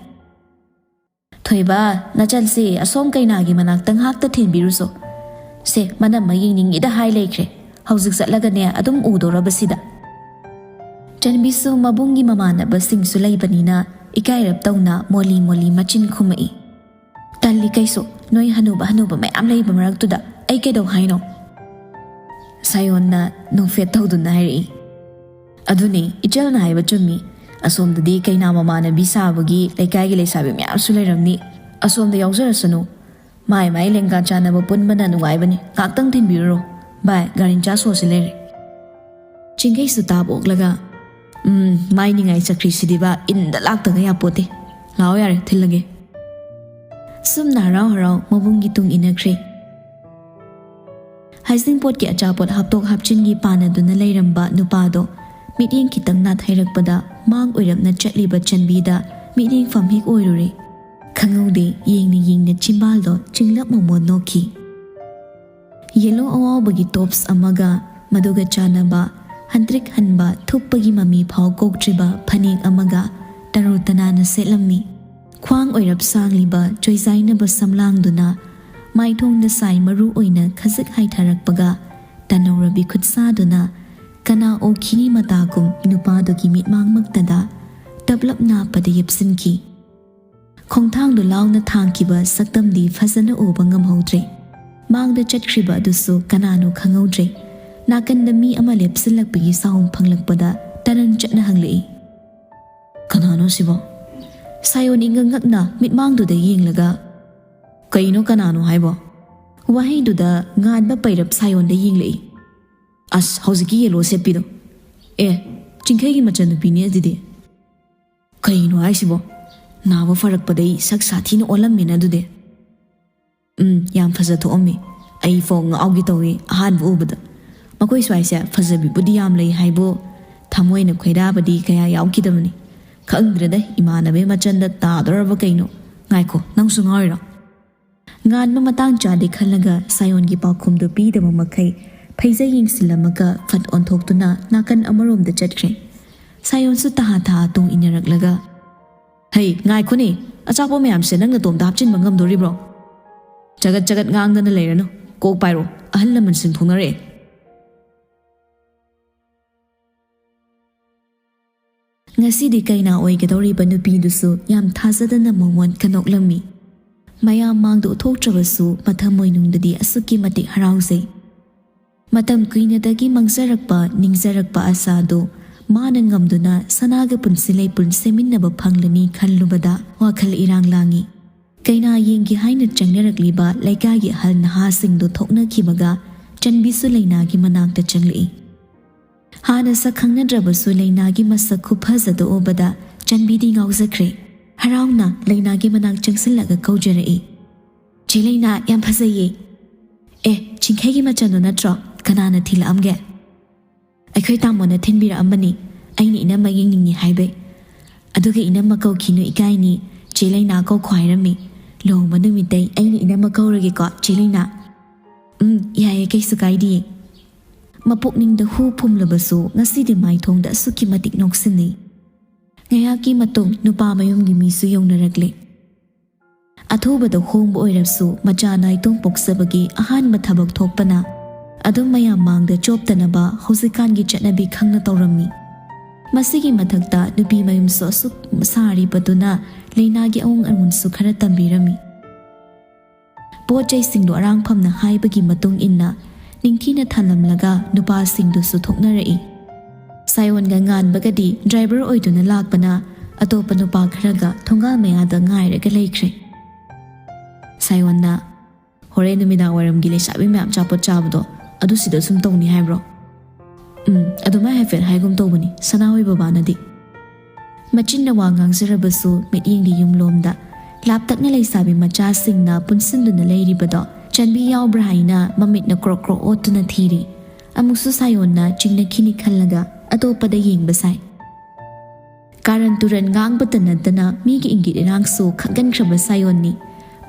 "ꯊꯣꯏꯕ, ꯅꯆꯟꯁꯦ ꯑꯁꯣꯝ ꯀꯩꯅꯥꯒꯤ ꯃꯅꯥꯛꯇ ꯉꯥꯏꯍꯥꯛꯇ ꯊꯤꯟꯕꯤꯔꯨꯁꯣ꯫ ꯁꯦ, ꯃꯅꯝ ꯑꯃ ꯌꯦꯡꯅꯤꯡꯉꯤꯗ ꯍꯥꯏ ꯂꯩꯈ꯭ꯔꯦ꯫ ꯍꯧꯖꯤꯛ ꯆꯠꯂꯒꯅꯦ ꯑꯗꯨꯝ ꯎꯗꯣꯔꯕꯁꯤꯗ꯫" ꯆꯟꯕꯤꯁꯨ ꯃꯕꯨꯡꯒꯤ ꯃꯃꯥꯟꯅꯕꯁꯤꯡꯁꯨ ꯂꯩꯕꯅꯤꯅ ꯏꯀꯥꯏꯔꯞ ꯇꯧꯅ ꯃꯣꯂꯤ ꯃꯣꯂꯤ ꯃꯆꯤꯟ ꯈꯨꯝꯃꯛꯏ꯫ "ꯇꯜꯂꯤ ꯀꯩꯁꯨ, ꯅꯣꯏ ꯍꯅꯨꯕ ꯍꯅꯨꯕ ꯃꯌꯥꯝ ꯂꯩꯕ ꯃꯔꯛꯇꯨꯗ ꯑꯩ ꯀꯩꯗꯧ ꯍꯥꯏꯅꯣ?" ꯁꯥꯌꯣꯟꯅ ꯅꯣꯛꯐꯦꯠ ꯇꯧꯗꯨꯅ ꯍꯥꯏꯔꯛꯏ꯫ "ꯑꯗꯨꯅꯦ, ꯏꯆꯜꯅ ꯍꯥꯏꯕ ꯆꯨꯝꯃꯤ꯫ ꯑꯁꯣꯝꯗꯗꯤ ꯀꯩꯅꯥ ꯃꯃꯥꯟꯅꯕꯤ ꯁꯥꯕꯒꯤ ꯂꯩꯀꯥꯏꯒꯤ ꯂꯩꯁꯥꯕꯤ ꯃꯌꯥꯝꯁꯨ ꯂꯩꯔꯝꯅꯤ꯫ ꯑꯁꯣꯝꯗ ꯌꯥꯎꯖꯔꯁꯅꯨ꯫ ꯃꯥꯏ ꯃꯥꯏ ꯂꯦꯡꯒꯥ ꯆꯥꯟꯅꯕ ꯄꯨꯟꯕꯅ ꯅꯨꯡꯉꯥꯏꯕꯅꯤ꯫ ꯉꯥꯛꯇꯪ ꯊꯤꯟꯕꯤꯔꯨꯔꯣ꯫ ꯚꯥꯏ, ꯒꯥꯔꯤ ꯃꯆꯥ ꯁꯣꯁꯤ ꯂꯩꯔꯦ꯫" ꯆꯤꯡꯈꯩꯁꯨ ꯇꯥꯕ ꯑꯣꯛꯂꯒ, "ꯎꯝ, ꯃꯥꯏ ꯅꯤꯡꯉꯥꯏ ꯆꯠꯈ꯭ꯔꯤꯁꯤꯗꯤꯕ ꯏꯟꯗ ꯂꯥꯛꯇꯒ ꯌꯥꯄꯣꯠꯇꯦ꯫ ꯂꯥꯛꯑꯣ ꯌꯥꯔꯦ, ꯊꯤꯜꯂꯒꯦ꯫" ꯁꯨꯝꯅ ꯍꯔꯥꯎ ꯍꯔꯥꯎ ꯃꯕꯨꯡꯒꯤ ꯇꯨꯡ ꯏꯟꯅꯈ꯭ꯔꯦ꯫ ꯍꯩꯖꯤꯡꯄꯣꯠꯀꯤ ꯑꯆꯥꯄꯣꯠ ꯍꯥꯞꯇꯣꯛ ꯍꯥꯞꯆꯤꯟꯒꯤ ꯄꯥꯟꯅꯗꯨꯅ ꯂꯩꯔꯝꯕ ꯅꯨꯄꯥꯗꯣ ꯃꯤꯠꯌꯦꯡ ꯈꯤꯇꯪ ꯅꯥꯊꯩꯔꯛꯄꯗ ꯃꯥꯡ ꯑꯣꯏꯔꯞꯅ ꯆꯠꯂꯤꯕ ꯆꯟꯕꯤꯗ ꯃꯤꯠꯌꯦꯡꯐꯝ ꯍꯦꯛ ꯑꯣꯏꯔꯨꯔꯦ꯫ ꯈꯪꯍꯧꯗꯦ, ꯌꯦꯡꯅ ꯌꯦꯡꯅ ꯆꯤꯝꯕꯥꯜꯗꯣ ꯆꯤꯡꯂꯞ ꯃꯣꯃꯣꯟ ꯅꯣꯛꯈꯤ꯫ ꯌꯦꯂꯣ ꯑꯋꯥꯎꯕꯒꯤ ꯇꯣꯞꯁ ꯑꯃꯒ ꯃꯗꯨꯒ ꯆꯥꯟꯅꯕ ꯍꯟꯇ꯭ꯔꯤꯛ ꯍꯟꯕ ꯊꯨꯞꯄꯒꯤ ꯃꯃꯤ ꯐꯥꯎ ꯀꯣꯛꯇ꯭ꯔꯤꯕ ꯐꯅꯦꯛ ꯑꯃꯒ ꯇꯔꯨ ꯇꯅꯥꯟꯅ ꯁꯦꯠꯂꯝꯃꯤ꯫ ꯈ꯭ꯋꯥꯡ ꯑꯣꯏꯔꯞ ꯁꯥꯡꯂꯤꯕ ꯆꯣꯏꯖꯥꯏꯅꯕ ꯁꯝꯂꯥꯡꯗꯨꯅ ꯃꯥꯏꯊꯣꯡꯗ ꯁꯥꯏ ꯃꯔꯨ ꯑꯣꯏꯅ ꯈꯖꯤꯛ ꯍꯥꯏꯊꯔꯛꯄꯒ ꯇꯅꯧꯔꯕꯤ ꯈꯨꯠꯁꯥꯗꯨꯅ ꯀꯅꯥ ꯑꯣꯈꯤꯅꯤ ꯃꯇꯥꯒꯨꯝ ꯅꯨꯄꯥꯗꯨꯒꯤ ꯃꯤꯠꯃꯥꯡꯃꯛꯇꯗ ꯇꯞꯂꯞ ꯅꯥꯞꯄꯗ ꯌꯦꯞꯁꯤꯟꯈꯤ꯫ ꯈꯣꯡꯊꯥꯡꯗꯨ ꯂꯥꯎꯅ ꯊꯥꯡꯈꯤꯕ ꯁꯛꯇꯝꯗꯤ ꯐꯖꯅ ꯎꯕ ꯉꯝꯍꯧꯗ꯭ꯔꯦ꯫ ꯃꯥꯡꯗ ꯆꯠꯈ꯭ꯔꯤꯕ ꯑꯗꯨꯁꯨ ꯀꯅꯥꯅꯣ ꯈꯪꯍꯧꯗ꯭ꯔꯦ꯫ ꯅꯥꯀꯟꯗ ꯃꯤ ꯑꯃ ꯂꯦꯞꯁꯤꯜꯂꯛꯄꯒꯤ ꯁꯥꯎꯝ ꯐꯪꯂꯛꯄꯗ ꯇꯔꯟ ꯆꯠꯅ ꯍꯪꯂꯛꯏ, "ꯀꯅꯥꯅꯣ ꯁꯤꯕꯣ?" ꯁꯥꯌꯣꯟ ꯏꯉꯛ ꯉꯛꯅ ꯃꯤꯠꯃꯥꯡꯗꯨꯗ ꯌꯦꯡꯂꯒ, "ꯀꯩꯅꯣ ꯀꯅꯥꯅꯣ ꯍꯥꯏꯕꯣ?" ꯋꯥꯍꯩꯗꯨꯗ ꯉꯥꯟꯕ ꯄꯩꯔꯞ ꯁꯥꯌꯣꯟꯗ ꯌꯦꯡꯂꯛꯏ꯫ "ꯑꯁ, ꯍꯧꯖꯤꯛꯀꯤ ꯌꯦꯂꯣ ꯁꯦꯠꯄꯤꯗꯣ꯫ ꯑꯦ, ꯆꯤꯡꯈꯩꯒꯤ ꯃꯆꯟꯅꯨꯄꯤꯅꯦ ꯑꯗꯨꯗꯤ꯫ ꯀꯩꯅꯣ ꯍꯥꯏꯁꯤꯕꯣ? ꯅꯥꯕ ꯐꯔꯛꯄꯗꯩ ꯁꯛ ꯁꯥꯊꯤꯅ ꯑꯣꯜꯂꯝꯃꯦꯅ ꯑꯗꯨꯗꯤ꯫" "ꯎꯝ, ꯌꯥꯝ ꯐꯖ ꯊꯣꯛꯑꯝꯃꯤ꯫ ꯑꯩ ꯐꯥꯎ ꯉꯥꯎꯒꯦ ꯇꯧꯏ ꯑꯍꯥꯟꯕ ꯎꯕꯗ꯫ ꯃꯈꯣꯏ ꯁ꯭ꯋꯥꯏꯁꯦ ꯐꯖꯕꯤꯕꯨꯗꯤ ꯌꯥꯝ ꯂꯩ ꯍꯥꯏꯕꯨ ꯊꯃꯣꯏꯅ ꯈꯣꯏꯔꯥꯕꯗꯤ ꯀꯌꯥ ꯌꯥꯎꯈꯤꯗꯕꯅꯤ꯫ ꯈꯪꯗ꯭ꯔꯦꯗ, ꯏꯃꯥꯟꯅꯕꯤ ꯃꯆꯟꯗ ꯇꯥꯗꯧꯔꯕ ꯀꯩꯅꯣ꯫ ꯉꯥꯏꯈꯣ, ꯅꯪꯁꯨ ꯉꯥꯎꯔꯤꯔꯣ?" ꯉꯥꯟꯕ ꯃꯇꯥꯡ ꯆꯥꯗꯦ ꯈꯜꯂꯒ ꯁꯥꯌꯣꯟꯒꯤ ꯄꯥꯎꯈꯨꯝꯗꯨ ꯄꯤꯗꯕ ꯃꯈꯩ ꯐꯩꯖꯩ ꯌꯦꯡꯁꯤꯜꯂꯝꯃꯒ ꯐꯠ ꯑꯣꯟꯊꯣꯛꯇꯨꯅ ꯅꯥꯀꯟ ꯑꯃꯔꯣꯝꯗ ꯆꯠꯈ꯭ꯔꯦ꯫ ꯁꯥꯌꯣꯟꯁꯨ ꯇꯍꯥ ꯇꯍꯥ ꯇꯨꯡ ꯏꯟꯅꯔꯛꯂꯒ, "ꯍꯩ, ꯉꯥꯏꯈꯣꯅꯦ, ꯑꯆꯥꯄꯣꯠ ꯃꯌꯥꯝꯁꯦ ꯅꯪ ꯅꯇꯣꯝꯇ ꯍꯥꯞꯆꯤꯟꯕ ꯉꯝꯗꯣꯔꯤꯕ꯭ꯔꯣ? ꯆꯒꯠ ꯆꯒꯠ ꯉꯥꯡꯗꯅ ꯂꯩꯔꯅꯨ, ꯀꯣꯛ ꯄꯥꯏꯔꯣ, ꯑꯍꯜ ꯂꯃꯟꯁꯤꯡ ꯊꯣꯛꯅꯔꯛꯑꯦ꯫" ꯉꯁꯤꯗꯤ ꯀꯩꯅꯥ ꯑꯣꯏꯒꯗꯧꯔꯤꯕ ꯅꯨꯄꯤꯗꯨꯁꯨ ꯌꯥꯝ ꯊꯥꯖꯗꯅ ꯃꯣꯃꯣꯟ ꯀꯅꯣꯛꯂꯝꯃꯤ꯫ ꯃꯌꯥꯝ ꯃꯥꯡꯗ ꯎꯠꯊꯣꯛꯇ꯭ꯔꯕꯁꯨ ꯃꯊꯃꯣꯏꯅꯨꯡꯗꯗꯤ ꯑꯁꯨꯛꯀꯤ ꯃꯇꯤꯛ ꯍꯔꯥꯎꯖꯩ꯫ ꯃꯇꯝ ꯀꯨꯏꯅꯗꯒꯤ ꯃꯥꯡꯖꯔꯛꯄ ꯅꯤꯡꯖꯔꯛꯄ ꯑꯁꯥꯗꯨ ꯃꯥꯅ ꯉꯝꯗꯨꯅ ꯁꯅꯥꯒ ꯄꯨꯟꯁꯤ ꯂꯩꯄꯨꯟ ꯁꯦꯝꯃꯤꯟꯅꯕ ꯐꯪꯂꯅꯤ ꯈꯜꯂꯨꯕꯗ ꯋꯥꯈꯜ ꯏꯔꯥꯡ ꯂꯥꯡꯏ꯫ ꯀꯩꯅꯥ ꯌꯦꯡꯒꯦ ꯍꯥꯏꯅ ꯆꯪꯅꯔꯛꯂꯤꯕ ꯂꯩꯀꯥꯏꯒꯤ ꯑꯍꯜ ꯅꯍꯥꯁꯤꯡꯗꯨ ꯊꯣꯛꯅꯈꯤꯕꯒ ꯆꯟꯕꯤꯁꯨ ꯂꯩꯅꯥꯒꯤ ꯃꯅꯥꯛꯇ ꯆꯪꯂꯛꯏ꯫ ꯍꯥꯟꯅ ꯁꯛ ꯈꯪꯅꯗ꯭ꯔꯕꯁꯨ ꯂꯩꯅꯥꯒꯤ ꯃꯁꯛ ꯈꯨꯐꯖꯗꯨ ꯎꯕꯗ ꯆꯟꯕꯤꯗꯤ ꯉꯥꯎꯖꯈ꯭ꯔꯦ꯫ ꯍꯔꯥꯎꯅ ꯂꯩꯅꯥꯒꯤ ꯃꯅꯥꯛ ꯆꯪꯁꯤꯜꯂꯒ ꯀꯧꯖꯔꯛꯏ, "ꯆꯦ ꯂꯩꯅꯥ, ꯌꯥꯝ ꯐꯖꯩꯌꯦ꯫ ꯑꯦ, ꯆꯤꯡꯈꯩꯒꯤ ꯃꯆꯟꯗꯣ ꯅꯠꯇ꯭ꯔꯣ? ꯀꯅꯥꯅ ꯊꯤꯜꯂꯛꯑꯝꯒꯦ?" "ꯑꯩꯈꯣꯏ ꯇꯥꯃꯣꯅ ꯊꯤꯟꯕꯤꯔꯛꯑꯝꯕꯅꯤ꯫ ꯑꯩꯅ ꯏꯅꯝꯃ ꯌꯦꯡꯅꯤꯡꯉꯤ ꯍꯥꯏꯕꯩ꯫ ꯑꯗꯨꯒ ꯏꯅꯝꯃ ꯀꯧꯈꯤꯅꯨ, ꯏꯀꯥꯏꯅꯤ꯫ ꯆꯦ ꯂꯩꯅꯥ ꯀꯧꯈꯣ ꯍꯥꯏꯔꯝꯃꯤ꯫ ꯂꯨꯍꯣꯡꯕ ꯅꯨꯃꯤꯠꯇꯩ ꯑꯩꯅ ꯏꯅꯝꯃ ꯀꯧꯔꯒꯦꯀꯣ, ꯆꯦ ꯂꯩꯅꯥ?" "ꯎꯝ, ꯌꯥꯏꯌꯦ, ꯀꯩꯁꯨ ꯀꯥꯏꯗꯤꯌꯦ꯫" ꯃꯄꯨꯛꯅꯤꯡꯗ ꯍꯨ ꯐꯨꯝꯂꯕꯁꯨ ꯉꯁꯤꯗꯤ ꯃꯥꯏꯊꯣꯡꯗ ꯑꯁꯨꯛꯀꯤ ꯃꯇꯤꯛ ꯅꯣꯛꯁꯤꯟꯅꯩ꯫ ꯉꯥꯏꯍꯥꯛꯀꯤ ꯃꯇꯨꯡ ꯅꯨꯄꯥ ꯃꯌꯨꯝꯒꯤ ꯃꯤꯁꯨ ꯌꯧꯅꯔꯛꯂꯦ꯫ ꯑꯊꯨꯕꯗ ꯍꯣꯡꯕ ꯑꯣꯏꯔꯕꯁꯨ ꯃꯆꯥ ꯅꯥꯏꯇꯣꯝ ꯄꯣꯛꯆꯕꯒꯤ ꯑꯍꯥꯟꯕ ꯊꯕꯛ ꯊꯣꯛꯄꯅ ꯑꯗꯨꯝ ꯃꯌꯥꯝ ꯃꯥꯡꯗ ꯆꯣꯞꯇꯅꯕ ꯍꯧꯖꯤꯛꯀꯥꯟꯒꯤ ꯆꯠꯅꯕꯤ ꯈꯪꯅ ꯇꯧꯔꯝꯃꯤ꯫ ꯃꯁꯤꯒꯤ ꯃꯊꯛꯇ ꯅꯨꯄꯤ ꯃꯌꯨꯝꯁꯨ ꯑꯁꯨꯛ ꯁꯥꯔꯤꯕꯗꯨꯅ ꯂꯩꯅꯥꯒꯤ ꯑꯋꯣꯡ ꯑꯋꯣꯟꯁꯨ ꯈꯔ ꯇꯝꯕꯤꯔꯝꯃꯤ꯫ ꯄꯣꯠ ꯆꯩꯁꯤꯡꯗꯨ ꯑꯔꯥꯡꯐꯝꯅ ꯍꯥꯏꯕꯒꯤ ꯃꯇꯨꯡ ꯏꯟꯅ ꯅꯤꯡꯊꯤꯅ ꯊꯜꯂꯝꯂꯒ ꯅꯨꯄꯥꯁꯤꯡꯗꯨꯁꯨ ꯊꯣꯛꯅꯔꯛꯏ꯫ ꯁꯥꯌꯣꯟꯒ ꯉꯥꯟꯕꯒꯗꯤ ꯗ꯭ꯔꯥꯏꯚꯔ ꯑꯣꯏꯗꯨꯅ ꯂꯥꯛꯄꯅ ꯑꯇꯣꯞꯄ ꯅꯨꯄꯥ ꯈꯔꯒ ꯊꯣꯡꯒꯥꯜ ꯃꯌꯥꯗ ꯉꯥꯏꯔꯒ ꯂꯩꯈ꯭ꯔꯦ꯫ ꯁꯥꯌꯣꯟꯅ, "ꯍꯣꯔꯦꯟ ꯅꯨꯃꯤꯗꯥꯡ ꯋꯥꯏꯔꯝꯒꯤ ꯂꯩꯁꯥꯕꯤ ꯃꯌꯥꯝ ꯑꯆꯥꯄꯣꯠ ꯆꯥꯕꯗꯣ ꯑꯗꯨ ꯁꯤꯗ ꯁꯨꯝ ꯇꯧꯅꯤ ꯍꯥꯏꯕ꯭ꯔꯣ?" "ꯎꯝ, ꯑꯗꯨꯃꯥꯏ ꯍꯥꯏꯐꯦꯠ ꯍꯥꯏꯒꯨꯝ ꯇꯧꯕꯅꯤ ꯁꯅꯥꯍꯣꯏ ꯕꯕꯥꯅꯗꯤ꯫" ꯃꯆꯤꯟꯅ ꯋꯥ ꯉꯥꯡꯖꯔꯕꯁꯨ ꯃꯤꯠꯌꯦꯡꯗꯤ ꯌꯨꯝꯂꯣꯝꯗ꯫ ꯂꯥꯞꯇꯛꯅ ꯂꯩꯁꯥꯕꯤ ꯃꯆꯥꯁꯤꯡꯅ ꯄꯨꯟꯁꯤꯟꯗꯨꯅ ꯂꯩꯔꯤꯕꯗꯣ ꯆꯟꯕꯤ ꯌꯥꯎꯕ꯭ꯔꯥ ꯍꯥꯏꯅ ꯃꯃꯤꯠꯅ ꯀ꯭ꯔꯣꯛ ꯀ꯭ꯔꯣꯛ ꯑꯣꯠꯇꯨꯅ ꯊꯤꯔꯤ꯫ ꯑꯃꯨꯛꯁꯨ ꯁꯥꯌꯣꯟꯅ ꯆꯤꯡꯅꯈꯤꯅꯤ ꯈꯜꯂꯒ ꯑꯇꯣꯞꯄꯗ ꯌꯦꯡꯕ ꯁꯥꯏ꯫ ꯀꯥꯔꯟ ꯇꯨꯔꯟ ꯉꯥꯡꯕꯇ ꯅꯠꯇꯅ ꯃꯤꯒꯤ ꯏꯪꯒꯤꯠ ꯏꯔꯥꯡꯁꯨ ꯈꯪꯒꯟꯈ꯭ꯔꯕ ꯁꯥꯌꯣꯟꯅꯤ꯫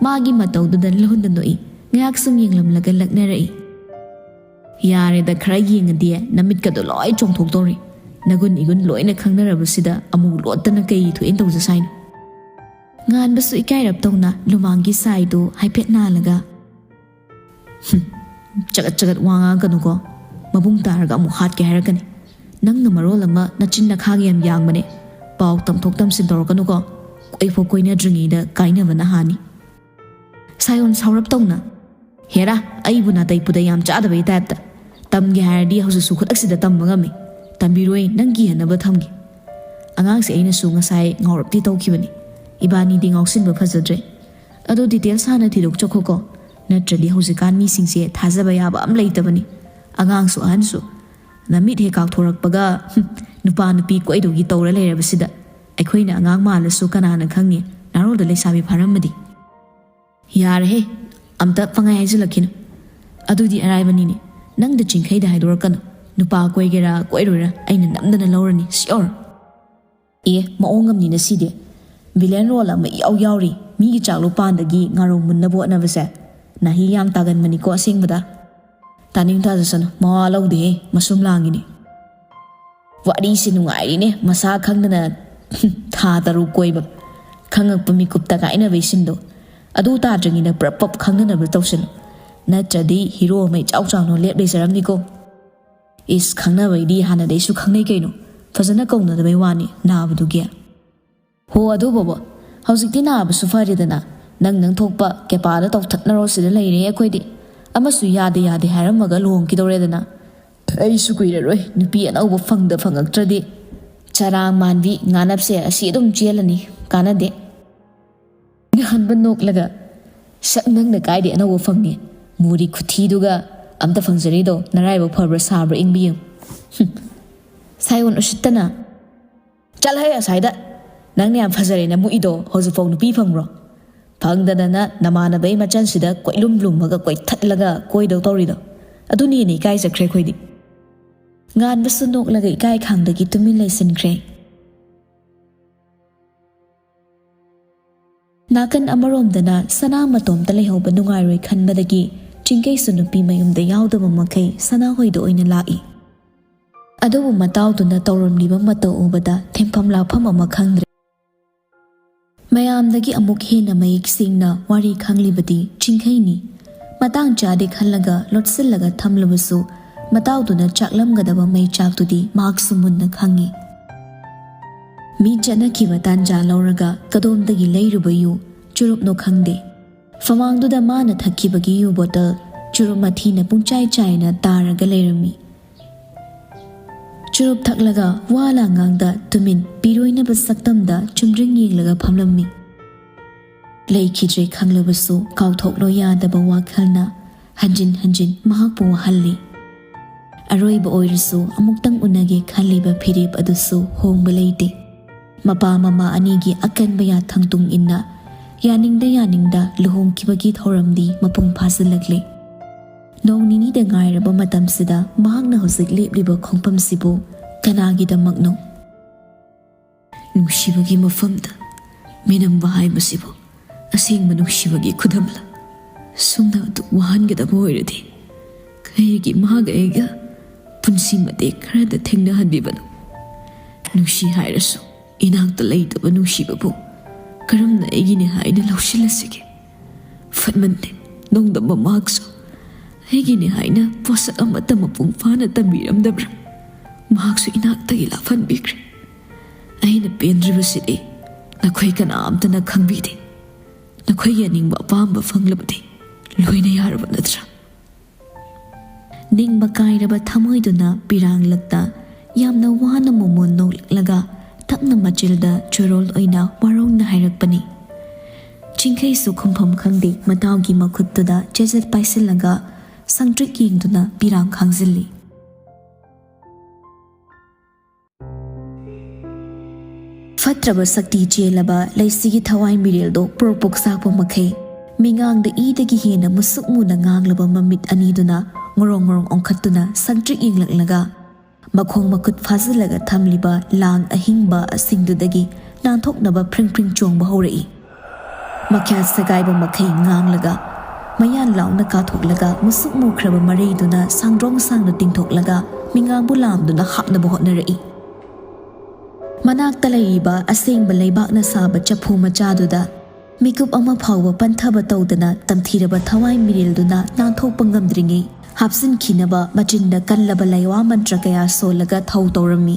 ꯃꯥꯒꯤ ꯃꯇꯧꯗꯨꯗ ꯂꯣꯟꯗ ꯅꯣꯛꯏ꯫ ꯉꯥꯏꯍꯥꯛ ꯁꯨꯝ ꯌꯦꯡꯂꯝꯂꯒ ꯂꯛꯅꯔꯛꯏ꯫ "ꯌꯥꯔꯦꯗ, ꯈꯔ ꯌꯦꯡꯉꯗꯤ ꯅꯃꯤꯠꯀꯗꯣ ꯂꯣꯏ ꯆꯣꯡꯊꯣꯛꯇꯧꯔꯦ꯫ ꯅꯒꯨꯟ ꯏꯒꯨꯟ ꯂꯣꯏꯅ ꯈꯪꯅꯔꯕꯁꯤꯗ ꯑꯃꯨꯛ ꯂꯣꯠꯇꯅ ꯀꯩ ꯊꯣꯛꯑꯦꯅ ꯇꯧꯖꯁꯥꯏꯅꯣ? ꯉꯥꯟꯕꯁꯨ ꯏꯀꯥꯏꯔꯞ ꯇꯧꯅ ꯂꯨꯃꯥꯡꯒꯤ ꯁꯥꯏꯗꯨ ꯍꯥꯏꯐꯦꯠ ꯅꯥꯜꯂꯒ, "ꯍꯨꯝ, ꯆꯒꯠ ꯆꯒꯠ ꯋꯥ ꯉꯥꯡꯒꯅꯨꯀꯣ꯫ ꯃꯕꯨꯡ ꯇꯥꯔꯒ ꯑꯃꯨꯛ ꯍꯥꯠꯀꯦ ꯍꯥꯏꯔꯛꯀꯅꯤ꯫ ꯅꯪꯅ ꯃꯔꯣꯜ ꯑꯃ ꯅꯆꯤꯟ ꯅꯈꯥꯒ ꯌꯥꯝ ꯌꯥꯡꯕꯅꯦ꯫ ꯄꯥꯎ ꯇꯝꯊꯣꯛ ꯇꯝꯁꯤꯟ ꯇꯧꯔꯛꯀꯅꯨꯀꯣ꯫ ꯀꯣꯏꯐꯥꯎ ꯀꯣꯏꯅꯗ꯭ꯔꯤꯉꯩꯗ ꯀꯥꯏꯅꯕꯅ ꯍꯥꯟꯅꯤ"꯫ ꯁꯥꯌꯣꯟ ꯁꯥꯎꯔꯞ ꯇꯧꯅ, "ꯍꯦꯔꯥ, ꯑꯩꯕꯨ ꯅꯥꯇꯩ ꯄꯨꯗꯩ ꯌꯥꯝ ꯆꯥꯗꯕꯒꯤ ꯇꯥꯏꯞꯇ꯫ ꯇꯝꯒꯦ ꯍꯥꯏꯔꯗꯤ ꯍꯧꯖꯤꯛꯁꯨ ꯈꯨꯗꯛꯁꯤꯗ ꯇꯝꯕ ꯉꯝꯃꯤ꯫ ꯇꯝꯕꯤꯔꯣꯏ, ꯅꯪ ꯀꯤꯍꯟꯅꯕ ꯊꯝꯒꯦ"꯫ ꯑꯉꯥꯡꯁꯦ ꯑꯩꯅꯁꯨ ꯉꯁꯥꯏ ꯉꯥꯎꯔꯞꯇꯤ ꯇꯧꯈꯤꯕꯅꯤ꯫ ꯏꯕꯥꯅꯤꯗꯤ ꯉꯥꯎꯁꯤꯟꯕ ꯐꯖꯗ꯭ꯔꯦ꯫ ꯑꯗꯣ details ꯍꯥꯟꯅ ꯊꯤꯗꯣꯛꯆꯈꯣꯀꯣ꯫ ꯅꯠꯇ꯭ꯔꯗꯤ ꯍꯧꯖꯤꯛꯀꯥꯟ ꯃꯤꯁꯤꯡꯁꯦ ꯊꯥꯖꯕ ꯌꯥꯕ ꯑꯃ ꯂꯩꯇꯕꯅꯤ꯫ ꯑꯉꯥꯡꯁꯨ ꯑꯍꯟꯁꯨ꯫ ꯅꯃꯤꯠ ꯍꯦꯛ ꯀꯥꯎꯊꯣꯔꯛꯄꯒ, ꯍꯨꯝ, ꯅꯨꯄꯥ ꯅꯨꯄꯤ ꯀꯣꯏꯗꯧꯒꯤ ꯇꯧꯔ ꯂꯩꯔꯕꯁꯤꯗ꯫ ꯑꯩꯈꯣꯏꯅ ꯑꯉꯥꯡ ꯃꯥꯜꯂꯁꯨ ꯀꯅꯥꯅ ꯈꯪꯅꯤ? ꯅꯥꯔꯣꯜꯗ ꯂꯩꯁꯥꯕꯤ ꯐꯥꯔꯝꯃꯗꯤ꯫ ꯌꯥꯔꯦꯍꯦ, ꯑꯝꯇ ꯄꯪꯍꯥꯏ ꯍꯥꯏꯖꯤꯜꯂꯛꯈꯤꯅꯨ꯫ ꯑꯗꯨꯗꯤ ꯑꯔꯥꯏꯕꯅꯤꯅꯦ꯫ ꯅꯪꯗ ꯆꯤꯡꯈꯩꯗ ꯍꯥꯏꯗꯣꯔꯛꯀꯅꯨ꯫ ꯅꯨꯄꯥ ꯀꯣꯏꯒꯦꯔꯥ ꯀꯣꯏꯔꯣꯏꯔꯥ ꯑꯩꯅ ꯅꯝꯗꯅ ꯂꯧꯔꯅꯤ, sure꯫ ꯑꯦ, ꯃꯑꯣꯡ ꯑꯃꯅꯤꯅ ꯁꯤꯗꯤ꯫ Villain role ꯑꯃ ꯏꯌꯥꯎ ꯌꯥꯎꯔꯤ꯫ ꯃꯤꯒꯤ ꯆꯥꯛꯂꯨ ꯄꯥꯟꯗꯒꯤ ꯉꯥꯔꯧ ꯃꯨꯟꯅꯕ ꯍꯣꯠꯅꯕꯁꯦ꯫ ꯅꯥꯍꯤ ꯌꯥꯝ ꯇꯥꯒꯟꯕꯅꯤꯀꯣ ꯑꯁꯦꯡꯕꯗ꯫ ꯇꯥꯅꯤꯡ ꯇꯥꯖꯁꯅꯨ, ꯃꯋꯥ ꯂꯧꯗꯦꯍꯦ, ꯃꯁꯨꯝ ꯂꯥꯡꯉꯤꯅꯦ꯫ ꯋꯥꯔꯤꯁꯦ ꯅꯨꯡꯉꯥꯏꯔꯤꯅꯦ, ꯃꯁꯥ ꯈꯪꯗꯅ ꯊꯥ ꯇꯔꯨꯛ ꯀꯣꯏꯕ꯫ ꯈꯪꯉꯛꯄ ꯃꯤꯀꯨꯞꯇ ꯀꯥꯏꯅꯕꯩ ꯁꯤꯟꯗꯣ꯫ ꯑꯗꯨ ꯇꯥꯗ꯭ꯔꯤꯉꯩꯗ ꯄ꯭ꯔꯞ ꯄꯞ ꯈꯪꯅꯅꯕ ꯇꯧꯁꯤꯜꯂꯨ꯫ ꯅꯠꯇ꯭ꯔꯗꯤ ꯍꯤꯔꯣ ꯑꯃ ꯏꯆꯥꯎ ꯆꯥꯎꯅ ꯂꯦꯞ ꯂꯩꯖꯔꯝꯅꯤꯀꯣ꯫ ꯏꯁ, ꯈꯪꯅꯕꯩꯗꯤ ꯍꯥꯟꯅꯗꯩꯁꯨ ꯈꯪꯅꯩ ꯀꯩꯅꯣ꯫ ꯐꯖꯅ ꯀꯧꯅꯗꯕꯩ ꯋꯥꯅꯤ, ꯅꯥꯕꯗꯨꯒꯤ꯫ ꯍꯣ, ꯑꯗꯨꯕꯨꯕꯣ, ꯍꯧꯖꯤꯛꯇꯤ ꯅꯥꯕꯁꯨ ꯐꯔꯦꯗꯅ꯫ ꯅꯪ ꯅꯪ ꯊꯣꯛꯄ ꯀꯦꯄꯥꯗ ꯇꯧꯊꯠꯅꯔꯣ ꯁꯤꯗ ꯂꯩꯔꯦ ꯑꯩꯈꯣꯏꯗꯤ꯫ ꯑꯃꯁꯨ ꯌꯥꯗꯦ ꯌꯥꯗꯦ ꯍꯥꯏꯔꯝꯃꯒ ꯂꯨꯍꯣꯡꯈꯤꯗꯧꯔꯦꯗꯅ꯫ ꯑꯩꯁꯨ ꯀꯨꯏꯔꯔꯣꯏ ꯅꯨꯄꯤ ꯑꯅꯧꯕ ꯐꯪꯗ ꯐꯪꯉꯛꯇ꯭ꯔꯗꯤ꯫ ꯆꯔꯥꯡ ꯃꯥꯟꯕꯤ ꯉꯥꯅꯞꯁꯦ ꯑꯁꯤ ꯑꯗꯨꯝ ꯆꯦꯜꯂꯅꯤ, ꯀꯥꯟꯅꯗꯦ꯫ ꯉꯍꯥꯟꯕ ꯅꯣꯛꯂꯒ, "ꯁꯛ ꯅꯪꯅ ꯀꯥꯏꯗꯩ ꯑꯅꯧꯕ ꯐꯪꯅꯤ? ꯃꯨꯔꯤ ꯈꯨꯊꯤꯗꯨꯒ ꯑꯝꯇ ꯐꯪꯖꯔꯤꯗꯣ ꯅꯔꯥꯏꯕꯛ ꯐꯕ꯭ꯔꯥ ꯁꯥꯕ꯭ꯔꯥ ꯏꯪꯕꯤ ꯌꯦꯡꯉꯨ꯫" ꯍꯨꯝ꯫ ꯁꯥꯌꯣꯟ ꯎꯁꯤꯠꯇꯅ, "ꯆꯠꯂꯍꯦ ꯑꯁ꯭ꯋꯥꯏꯗ! ꯅꯪꯅ ꯌꯥꯝ ꯐꯖꯔꯦꯅ ꯃꯨꯛꯏꯗꯣ ꯍꯧꯖꯤꯛꯐꯥꯎ ꯅꯨꯄꯤ ꯐꯪꯕ꯭ꯔꯣ? ꯐꯪꯗꯗꯅ ꯅꯃꯥꯟꯅꯕꯩ ꯃꯆꯟꯁꯤꯗ ꯀꯣꯏꯂꯨꯝ ꯂꯨꯝꯃꯒ ꯀꯣꯏꯊꯠꯂꯒ ꯀꯣꯏꯗꯧ ꯇꯧꯔꯤꯗꯣ꯫ ꯑꯗꯨꯅ ꯍꯦꯟꯅ ꯏꯀꯥꯏꯖꯈ꯭ꯔꯦ ꯑꯩꯈꯣꯏꯗꯤ꯫" ꯉꯥꯟꯕꯁꯨ ꯅꯣꯛꯂꯒ ꯏꯀꯥꯏ ꯈꯥꯡꯗꯒꯤ ꯇꯨꯃꯤꯟ ꯂꯩꯁꯤꯟꯈ꯭ꯔꯦ꯫ ꯅꯥꯀꯟ ꯑꯃꯔꯣꯝꯗꯅ ꯁꯅꯥ ꯃꯇꯣꯝꯇ ꯂꯩꯍꯧꯕ ꯅꯨꯡꯉꯥꯏꯔꯣꯏ ꯈꯟꯕꯗꯒꯤ ꯆꯤꯡꯀꯩꯁꯨ ꯅꯨꯄꯤ ꯃꯌꯨꯝꯗ ꯌꯥꯎꯗꯕ ꯃꯈꯩ ꯁꯅꯥꯍꯣꯏꯗ ꯑꯣꯏꯅ ꯂꯥꯛꯏ꯫ ꯑꯗꯨꯕꯨ ꯃꯇꯥꯎꯗꯨꯅ ꯇꯧꯔꯝꯂꯤꯕ ꯃꯇꯧ ꯎꯕꯗ ꯊꯦꯝꯐꯝ ꯂꯥꯛꯐꯝ ꯑꯃ ꯈꯪꯗ꯭ꯔꯦ꯫ ꯃꯌꯥꯝꯗꯒꯤ ꯑꯃꯨꯛ ꯍꯦꯟꯅ ꯃꯌꯦꯛ ꯁꯦꯡꯅ ꯋꯥꯔꯤ ꯈꯪꯂꯤꯕꯗꯤ ꯆꯤꯡꯈꯩꯅꯤ꯫ ꯃꯇꯥꯡ ꯆꯥꯗꯦ ꯈꯜꯂꯒ ꯂꯣꯠꯁꯤꯜꯂꯒ ꯊꯝꯂꯕꯁꯨ, ꯃꯇꯥꯎꯗꯨꯅ ꯆꯥꯛꯂꯝꯒꯗꯕ ꯃꯩ ꯆꯥꯛꯇꯨꯗꯤ ꯃꯍꯥꯛꯁꯨ ꯃꯨꯟꯅ ꯈꯪꯏ꯫ ꯃꯤ ꯆꯠꯅꯈꯤꯕ ꯇꯥꯟꯖꯥ ꯂꯧꯔꯒ ꯀꯗꯣꯝꯗꯒꯤ ꯂꯩꯔꯨꯕ ꯌꯨ ꯆꯨꯔꯨꯞꯅꯣ ꯈꯪꯗꯦ, ꯐꯃꯥꯡꯗꯨꯗ ꯃꯥꯅ ꯊꯛꯈꯤꯕꯒꯤ ꯌꯨ ꯕꯣꯇꯜ ꯆꯨꯔꯨꯞ ꯃꯊꯤꯅ ꯄꯨꯡꯆꯥꯏ ꯆꯥꯏꯅ ꯇꯥꯔꯒ ꯂꯩꯔꯝꯃꯤ꯫ ꯆꯨꯔꯨꯞ ꯊꯛꯂꯒ ꯋꯥ ꯂꯥ ꯉꯥꯡꯗ ꯇꯨꯃꯤꯟ ꯄꯤꯔꯣꯏꯅꯕ ꯁꯛꯇꯝꯗ ꯆꯨꯝꯗ꯭ꯔꯤꯡ ꯌꯦꯡꯂꯒ ꯐꯝꯂꯝꯃꯤ꯫ ꯂꯩꯈꯤꯗ꯭ꯔꯦ ꯈꯪꯂꯕꯁꯨ ꯀꯥꯎꯊꯣꯛꯂꯣ ꯌꯥꯗꯕ ꯋꯥꯈꯜꯅ ꯍꯟꯖꯤꯟ ꯍꯟꯖꯤꯟ ꯃꯍꯥꯛꯄꯨ ꯋꯥꯍꯜꯂꯤ꯫ ꯑꯔꯣꯏꯕ ꯑꯣꯏꯔꯁꯨ ꯑꯃꯨꯛꯇꯪ ꯎꯅꯒꯦ ꯈꯜꯂꯤꯕ ꯐꯤꯔꯦꯞ ꯑꯗꯨꯁꯨ ꯍꯣꯡꯕ ꯂꯩꯇꯦ꯫ ꯃꯄꯥ ꯃꯃꯥ ꯑꯅꯤꯒꯤ ꯑꯀꯟꯕ ꯌꯥꯊꯪ ꯇꯨꯡ ꯏꯟꯅ ꯌꯥꯅꯤꯡꯗ ꯌꯥꯅꯤꯡꯗ ꯂꯨꯍꯣꯡꯈꯤꯕꯒꯤ ꯊꯧꯔꯝꯗꯤ ꯃꯄꯨꯡ ꯐꯥꯖꯤꯜꯂꯛꯂꯦ꯫ ꯅꯣꯡ ꯅꯤꯅꯤꯗ ꯉꯥꯏꯔꯕ ꯃꯇꯝꯁꯤꯗ ꯃꯍꯥꯛꯅ ꯍꯧꯖꯤꯛ ꯂꯦꯞꯂꯤꯕ ꯈꯣꯡꯐꯝꯁꯤꯕꯨ ꯀꯅꯥꯒꯤꯗꯃꯛꯅꯣ? ꯅꯨꯡꯁꯤꯕꯒꯤ ꯃꯐꯝꯗ ꯃꯤꯅꯝꯕ ꯍꯥꯏꯕꯁꯤꯕꯨ ꯑꯁꯦꯡꯕ ꯅꯨꯡꯁꯤꯕꯒꯤ ꯈꯨꯗꯝꯂ? ꯁꯨꯝꯅ ꯑꯗꯨꯝ ꯋꯥꯍꯟꯒꯗꯕ ꯑꯣꯏꯔꯗꯤ ꯀꯔꯤꯒꯤ ꯃꯥꯒ ꯑꯩꯒ ꯄꯨꯟꯁꯤ ꯃꯇꯦꯛ ꯈꯔꯗ ꯊꯦꯡꯅꯍꯟꯕꯤꯕꯅꯣ? ꯅꯨꯡꯁꯤ ꯍꯥꯏꯔꯁꯨ ꯏꯅꯥꯛꯇ ꯂꯩꯇꯕ ꯅꯨꯡꯁꯤꯕꯕꯨ ꯀꯔꯝꯅ ꯑꯩꯒꯤꯅꯤ ꯍꯥꯏꯅ ꯂꯧꯁꯤꯜꯂꯁꯤꯒꯦ? ꯐꯠꯃꯟꯗꯦ, ꯅꯣꯡꯗꯝꯕ ꯃꯍꯥꯛꯁꯨ ꯑꯩꯒꯤꯅꯤ ꯍꯥꯏꯅ ꯄꯣꯠꯁꯛ ꯑꯃꯠꯇ ꯃꯄꯨꯡ ꯐꯥꯅ ꯇꯝꯕꯤꯔꯝꯗꯕ꯭ꯔꯥ? ꯃꯍꯥꯛꯁꯨ ꯏꯅꯥꯛꯇꯒꯤ ꯂꯥꯞꯍꯟꯕꯤꯈ꯭ꯔꯦ꯫ ꯑꯩꯅ ꯄꯦꯟꯗ꯭ꯔꯤꯕꯁꯤꯗꯤ ꯅꯈꯣꯏ ꯀꯅꯥꯝꯇꯅ ꯈꯪꯕꯤꯗꯦ꯫ ꯅꯈꯣꯏꯒꯤ ꯑꯅꯤꯡꯕ ꯑꯄꯥꯝꯕ ꯐꯪꯂꯕꯗꯤ ꯂꯣꯏꯅ ꯌꯥꯔꯕ ꯅꯠꯇ꯭ꯔꯥ? ꯅꯤꯡꯕ ꯀꯥꯏꯔꯕ ꯊꯃꯣꯏꯗꯨꯅ ꯄꯤꯔꯥꯡꯂꯛꯇ ꯌꯥꯝꯅ ꯋꯥꯅ ꯃꯣꯃꯣꯟ ꯅꯣꯛꯂꯛꯂꯒ ꯇꯞꯅ ꯃꯆꯤꯜꯗ ꯆꯣꯔꯣꯜ ꯑꯣꯏꯅ ꯋꯥꯔꯧꯅ ꯍꯥꯏꯔꯛꯄꯅꯤ꯫ ꯆꯤꯡꯈꯩꯁꯨ ꯈꯨꯝꯐꯝ ꯈꯪꯗꯦ, ꯃꯇꯥꯎꯒꯤ ꯃꯈꯨꯠꯇꯨꯗ ꯆꯦꯖꯠ ꯄꯥꯏꯁꯤꯜꯂꯒ ꯁꯪꯇ꯭ꯔꯤꯛ ꯌꯦꯡꯗꯨꯅ ꯄꯤꯔꯥꯡ ꯈꯥꯡꯖꯤꯜꯂꯤ꯫ ꯐꯠꯇ꯭ꯔꯕ ꯁꯛꯇꯤ ꯆꯦꯜꯂꯕ ꯂꯩꯁꯤꯒꯤ ꯊꯋꯥꯏ ꯃꯤꯔꯦꯜꯗꯣ ꯄ꯭ꯔꯣꯛ ꯄ꯭ꯔꯣꯛ ꯆꯥꯛꯄ ꯃꯈꯩ, ꯃꯤꯉꯥꯡꯗ ꯏꯗꯒꯤ ꯍꯦꯟꯅ ꯃꯨꯁꯨꯛ ꯃꯨꯅ ꯉꯥꯡꯂꯕ ꯃꯃꯤꯠ ꯑꯅꯤꯗꯨꯅ ꯉꯣꯔꯣꯡ ꯉꯣꯔꯣꯡ ꯑꯣꯟꯈꯠꯇꯨꯅ ꯁꯪꯇ꯭ꯔꯤꯛ ꯌꯦꯡꯂꯛꯂꯒ, ꯃꯈꯣꯡ ꯃꯈꯨꯠ ꯐꯥꯖꯤꯜꯂꯒ ꯊꯝꯂꯤꯕ ꯂꯥꯡ ꯑꯍꯤꯡꯕ ꯑꯁꯤꯡꯗꯨꯗꯒꯤ ꯅꯥꯟꯊꯣꯛꯅꯕ ꯐ꯭ꯔꯤꯡ ꯐ꯭ꯔꯤꯡ ꯆꯣꯡꯕ ꯍꯧꯔꯛꯏ꯫ ꯃꯈ꯭ꯌꯥꯠ ꯁꯦꯒꯥꯏꯕ ꯃꯈꯩ ꯉꯥꯡꯂꯒ, ꯃꯌꯥ ꯂꯥꯎꯅ ꯀꯥꯊꯣꯛꯂꯒ, ꯃꯨꯁꯨꯛ ꯃꯨꯈ꯭ꯔꯕ ꯃꯔꯩꯗꯨꯅ ꯁꯥꯡꯗ꯭ꯔꯣꯡ ꯁꯥꯡꯅ ꯇꯤꯡꯊꯣꯛꯂꯒ, ꯃꯤꯉꯥꯡꯕꯨ ꯂꯥꯝꯗꯨꯅ ꯍꯥꯞꯅꯕ ꯍꯣꯠꯅꯔꯛꯏ꯫ ꯃꯅꯥꯛꯇ ꯂꯩꯔꯤꯕ ꯑꯁꯦꯡꯕ ꯂꯩꯕꯥꯛꯅ ꯁꯥꯕ ꯆꯐꯨ ꯃꯆꯥꯗꯨꯗ ꯃꯤꯀꯨꯞ ꯑꯃ ꯐꯥꯎꯕ ꯄꯟꯊꯕ ꯇꯧꯗꯅ ꯇꯝꯊꯤꯔꯕ ꯊꯋꯥꯏ ꯃꯤꯔꯦꯜꯗꯨꯅ ꯅꯥꯟꯊꯣꯛꯄ ꯉꯝꯗ꯭ꯔꯤꯉꯩ ꯍꯥꯞꯆꯤꯟꯈꯤꯅꯕ ꯃꯆꯤꯟꯗ ꯀꯜꯂꯕ ꯂꯥꯏꯋꯥ ꯃꯟꯇ꯭ꯔ ꯀꯌꯥ ꯁꯣꯜꯂꯒ ꯊꯧ ꯇꯧꯔꯝꯃꯤ꯫